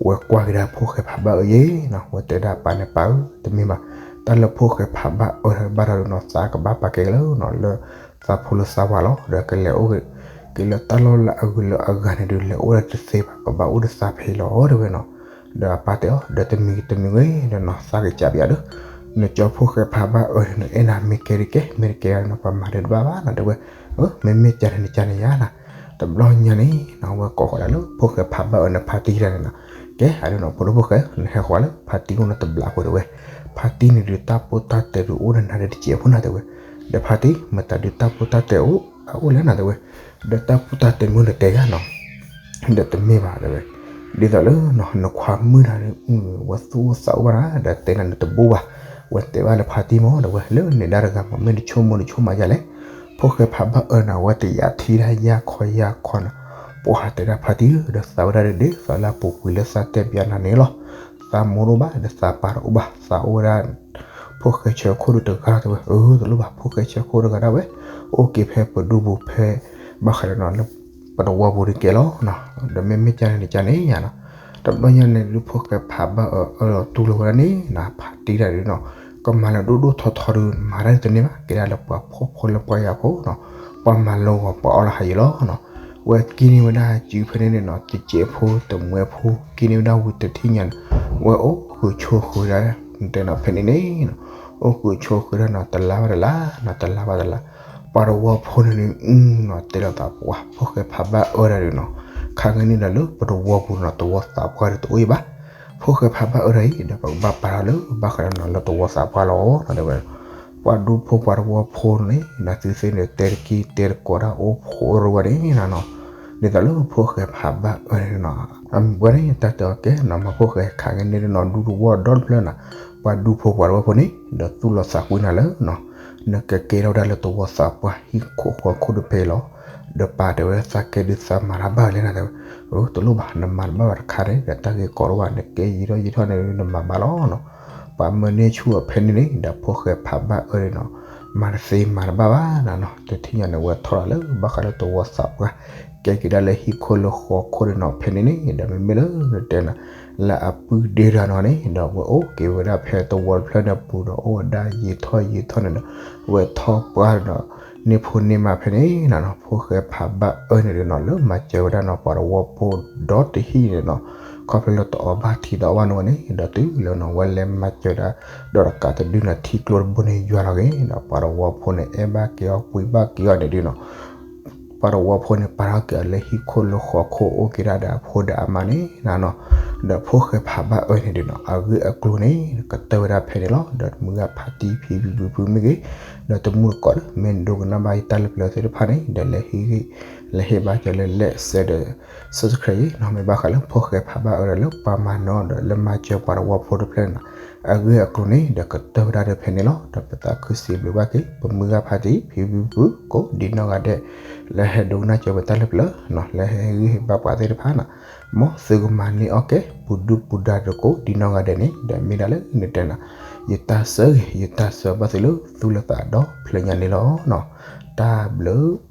ဝဲကွၢ်က့ၤဒၣ်ဖိၣ်ဃဲဖးဘၣ်အၢယဲနီၤ ဝဲတဲဒၣ်ပၢ်န့ၣ်ပၢ်ဧၢ တမ့ၢ်ဘၣ် တၢ်လၢဖိၣ်ဃဲဖးဘၣ်အၢတဘၣ်ဒီးနီၤ သးကဘၣ်ပာ်ကဲက့ၤလၢနီၤ လၢသးဖိလၢသးဝါလီၤ ဒီးကလဲၤအိၣ် က့ၤလၢတၢ်လီၢ်လၢအဂုၤလၢအဂၤန့ၣ်ဒုး လဲၤအိၣ်ဒၣ်တသ့ဘၣ် ကဘၣ်အိၣ်ဒီးသးဖဲအံၤလီၤ တဲဝဲနီၤ ဒီးအပၢ်တဲအီၤ ဒီးတမံၤတမံၤဂ့ၤဒီးနီၤ သးကစးပယၤဒီး နကၠီဖိၣ်ဃဲဖးဘၣ်အၢန့ၣ် နအဲၣ်နၤမ့ၢ်ကဲဒုးကဲ မ့ၢ်တကဲနီၤ ပမၤဒုးတဘၣ်ဘၣ်နီၤ တဲဝဲ မ့မ့ၢ်ကန့ၣ်နကန့ၣ်ယါနၤ တဘျီညါန့ၣ်နီၤ ဝဲကိးဃီၤဒၣ်လၢ ဖိၣ်ဃဲဖးဘၣ်အၢန့ၣ် ဖါတံၢ်တဂၤန့ၣ်နီၤ ကဲ အဒုနီၤ ဖိဒိၣ်ဖိၣ်ဃဲ နဟဲဃီၤလၢ ဖါတံၢ်အိၣ်န့ၣ်တဘျီအဃိတဲဝဲ ဖါတံၢ်န့ၣ်ဒုး တၢ်ပိၢ်တၢ်တဲာ်ဒုးအိၣ်ဒီးနၤဒီးတစဲးဖိနၤတဲဝဲ ဒီးဖါတံၢ် မတၤဒုးတၢ်ပိၢ်တၢ်တဲာ်အိၣ် အအိၣ်လဲၣ်နၤတဲဝဲ ဒီးတၢ်ပိၢ်တၢ်တဲာ်မ့ၢ်နတဲယါနီၤ ဒီးတမ့ၢ်ဘၣ်တဲဝဲ ဒ်သိးလၢ နခွါမုၣ်တဂၤန့ၣ် ဝဲသူၣ်အိၣ်သးအိၣ်ဘၣ်နၤ ဒီးတဲနၤန့ၣ်တဘိဘၣ် ဝဲတဲဘၣ်လၢဖါတံၢ်မး ဒီးဝဲလၢန့ၣ်ဒါတဂၤမး မ့ၢ်နဆိကမိၣ်နဆိကမးယၤလဲၣ်. ဖိၣ်ဃဲဖးဘၣ်အၢန့ၣ် အဝဲတယာ်ထံဒၣ်ယၢ်ခီယၢ်ခီန့ၣ်, ပှၤတဲဒၣ်ဖါတံၢ်ဧၢ ဒီးသးဝဲဒၣ်ဒ်ဒ် သးလၢအပူၤကွံာ်လၢသးတဲပျးနၤန့ၣ်လီၤ. သးမိၢ်တအိၣ်ဘၣ် ဒီးသးပၢ်တအိၣ်ဘၣ် သးအိၣ်ဝဲဒၣ် ဖိၣ်ဃဲဆၢခိၣ်ဒုးတဂၤလီၤ တဲဝဲ. အၢ တလိၣ်ဘၣ် ဖိၣ်ဃဲဆၢခိၣ်တဂၤဒၣ်ဝဲ အိၣ်က့ၤဖဲပဒူပူၤဖဲ ဘၣ်ဃးဒီးနီၤ လၢပတဝီပူၤတကဲလီၤနီၤ. ဒီးမ့မ့ၢ်ကန့ၣ်န့ၣ်ကန့ၣ်ယါနီၤ, တဘျီညါန့ၣ်ဒုး ဖိၣ်ဃဲဖးဘၣ်အၢအၢဒီးတူၢ်လိာ်ဝဲဒၣ်န့ၣ်နီၤ ဖါတံၢ်တဂၤဒုးနီၤ ကမၤလၢဒိၣ်ဒိၣ်ထီထီဒုး မၤတၢ်တန့ၢ်ဘၣ် ကဲဒၣ်လၢပှၤဖှီၣ်ဖိလၢပှၤယာ်ဖိနီၤ, ပှၤမၤလိဂီၤပှၤအီၣ်လၢဟးယံၤလီၤနီၤ. ဝဲကံန့ၢ်ဝဲဒၣ်စုဖဲန့ၣ်န့ၣ်နီၤ တစဲးဖိတမှဲဖိ ကံန့ၢ်ဝဲဒၣ်ဝံၤတထံၣ်ညါန့ၣ် ဝဲအိၣ်ဃုာ်ဆိးဃုာ်ဒၣ် တဲနီၤ ဖဲန့ၣ်န့ၣ်နီၤ အိၣ်ဃုာ်ဆိးဃုာ်ဒၣ်နီၤ တလါဘၣ်တလါနီၤ တလါဘၣ်တလါ ပှၤတဝီဖိန့ၣ်န့ၣ် အူနီၤ တဲလိာ်သးပှၢ် ဖိၣ်ဃဲဖးဘၣ်အၢတဂၤဒုးနီၤ ခါက့ၤန့ၣ်ဒီးလၢပတဝီပူၤနီၤ သဝီသးပှၢ်ဒုးတအိၣ်အံၤဘၣ်. ဖိၣ်ဃဲဖးဘၣ်အၢတဂၤအံၤ ဒီးပကဘၣ်ပာ်ထီၣ်လၢဘၣ်ဃးဒီးနီၤ လၢသဝီသးပှၢ်လီၤနီၤ တဲဝဲ. ပှၤဒူဖိပှၤတဝီဖိန့ၣ် နသုသ့ၣ်န့ၣ် တဲတက့ၢ်တဲတကိးတၢ်အိၣ်ဖှိၣ်ရိဝဲန့ၣ်နီၤ ဒ်သိးလၢဖိၣ်ဃဲဖးဘၣ်အၢန့ၣ်နီၤ အမံၤပှၢ်န့ၣ် တၢ်တဲအီၤကဲနီၤ မ့ၢ်ဖိၣ်ဃဲခးက့ၤန့ၣ်နီၤ ဒူသဝီဒီတဖျၢၣ်နီၤ ပှၤဒူဖိပှၤတဝီဖိန့ၣ် ဒီးသူၣ်လီၤသးကွံနၤလၢနီၤ နကကဲထီၣ်ဝဲဒၣ်လၢသဝီသးပှၢ် ဟံၣ်ခိၣ်ဃီခိၣ်တဖဲအံၤလီၤ. ဒီးပာ်တဲဝဲဒၣ်သးကဲဒုးသးမၤတၢ်ဘၣ်လဲၣ်နၤ တဲဝဲ. အၢ တလိၣ်ဘၣ် နမၤတဘၣ်ဘၣ်တခါန့ၣ် ဒီးတၢ်ဂ့ၢ်ကီတအိၣ်ဘၣ် နကဲယံာ်ထီၣ်ယံာ်ထီၣ်န့ၣ် နမၤဘၣ်လီၤနီၤ ပှၤမၢန့ၢ်ဆူၣ်အီၤဖဲန့ၣ်န့ၣ် ဒီးဖိၣ်ဃဲဖးဘၣ်အၢန့ၣ်နီၤ မၤတသ့မၤတဘၣ်ဘၣ်နၤနီၤ တထံၣ်ညါန့ၣ် ဝဲထီၣ်လီၤလၢဘၣ်ဃးလၢသဝီသးပှၢ် ကဲက့ၤဒၣ်လၢဟံၣ်ခိၣ်လၢဃီခိၣ်န့ၣ်နီၤ ဖဲန့ၣ်န့ၣ် ဒီးမ့မ့ၢ်လၢနတဲနၤ လၢအပုၢ်ဒ့တဂၤနီၤန့ၣ် ဒီးဝဲအိၣ်က့ၤဝဲဒၣ်ဖဲသဝီတဖျၢၣ်န့ၣ်ပူၤဒီး အိၣ်ဝဲဒၣ်ယံာ်ထီၣ်ယံာ်ထီၣ်န့ၣ်ဒီး ဝဲထီၣ်ပှၢ်ဒီး န့ၢ်ဖိန့ၢ်မါဖဲန့ၣ်နၤနီၤ ဖိၣ်ဃဲဖးဘၣ်အၢန့ၣ်ဒုးနီၤ လၢမၤစၢၤဝဲဒၣ်နီၤ ပှၤတဝီဖိဒီတဟံၣ်န့ၣ်နီၤ ခီဖျိလၢတအီၣ်ဘၣ်ထံတအီၣ်ဘၣ်နိန့ၣ် ဒီးတုၤလၢနီၤ ဝဲလဲၤမၤစၢၤဒၣ် ဒီးတကးတဒုနီၤ ထံကျိတဘိန့ၣ်ယွၤလီၤက့ၤဒီး ပှၤတဝီဖိန့ၣ် အဲၣ်ဘၣ်က့ၤအီၤ ပှ့ၤဘၣ်က့ၤအီၤန့ၣ်ဒုးနီၤ ပှၤတဝီဖိန့ၣ် ပာ်ထီၣ်က့ၤအီၤလၢဟံၣ်ခိၣ်လၢဃီခိၣ် အိၣ်က့ၤဒၣ်ဒီးအဖိဒီးအမါန့ၣ်နၤနီၤ ဒီးဖိၣ်ဃဲဖးဘၣ်အၢန့ၣ်ဒုးနီၤ အဂ့ၢ်အကျိၤန့ၣ် ကတၢၢ်ဝဲဒၣ်ဖဲန့ၣ်လီၤ. ဒီးတမုၢ်ဂၢ်ဖါတံၢ်ဖံဖံဖုဖုမ့ၢ်ဂ့ၤ ဒီးတမုၢ်တကိးလၢမ့ၢ်ဒိကနၣ်ဘၣ်ယတၢ်လၢပျၢၤသ့ၣ်တဖၣ်န့ၣ် ဒီးလဲၤဟ့ၣ်ဂံၢ် လဲၤဟ့ၣ်ဘါစၢၤလၢ like စဲးဒီး subscribe ယ့နီၤ မ့ၢ်ဘၣ်ဃးလၢဖိၣ်ဃဲဖးဘၣ်အၢဒီးလၢပှၤမၤနၢၤဒီးလၢမၤစၢၤပှၤတဝီဖိတဖျၢၣ်န့ၣ် အဂ့ၢ်အကျိၤန့ၣ် ဒီးကတၢၢ်ဝဲဒၣ်ဒီးဖဲန့ၣ်လီၤ. ဒီးပသးခုစံးဘျုးဘၣ်က့ၤ ပမုၢ်ဂၢ်ဖါတံၢ်ဖံဖံဖုဖုကိးဒ်နီၢ်ဂၤဒဲး လၢဟဲဒိကနၣ်စၢၤပတၢ်လၢပျၢၤနီၤ လၢဟဲဟ့ၣ်ဂံၢ်ဟ့ၣ်ဘါပှၤသ့ၣ်တဖၣ်နီၤ မ်သုကမၤန့ၢ်အီၣ်ကဲ ပူၤဒုၣ်ပူၤဒါတကိးဒ်နီၢ်ဂၤဒဲးန့ၣ် ဒီးမ့ၢ်ဒၣ်လၢနတဲနၤ ယတၢ်ဆၢဂ့ၤ ယတၢ်ဆၢဘၣ်သုလၢသူၣ်လၢသးဒီဖျၢၣ်ညါန့ၣ်လီၤနီၤ တၢ်ဘျုး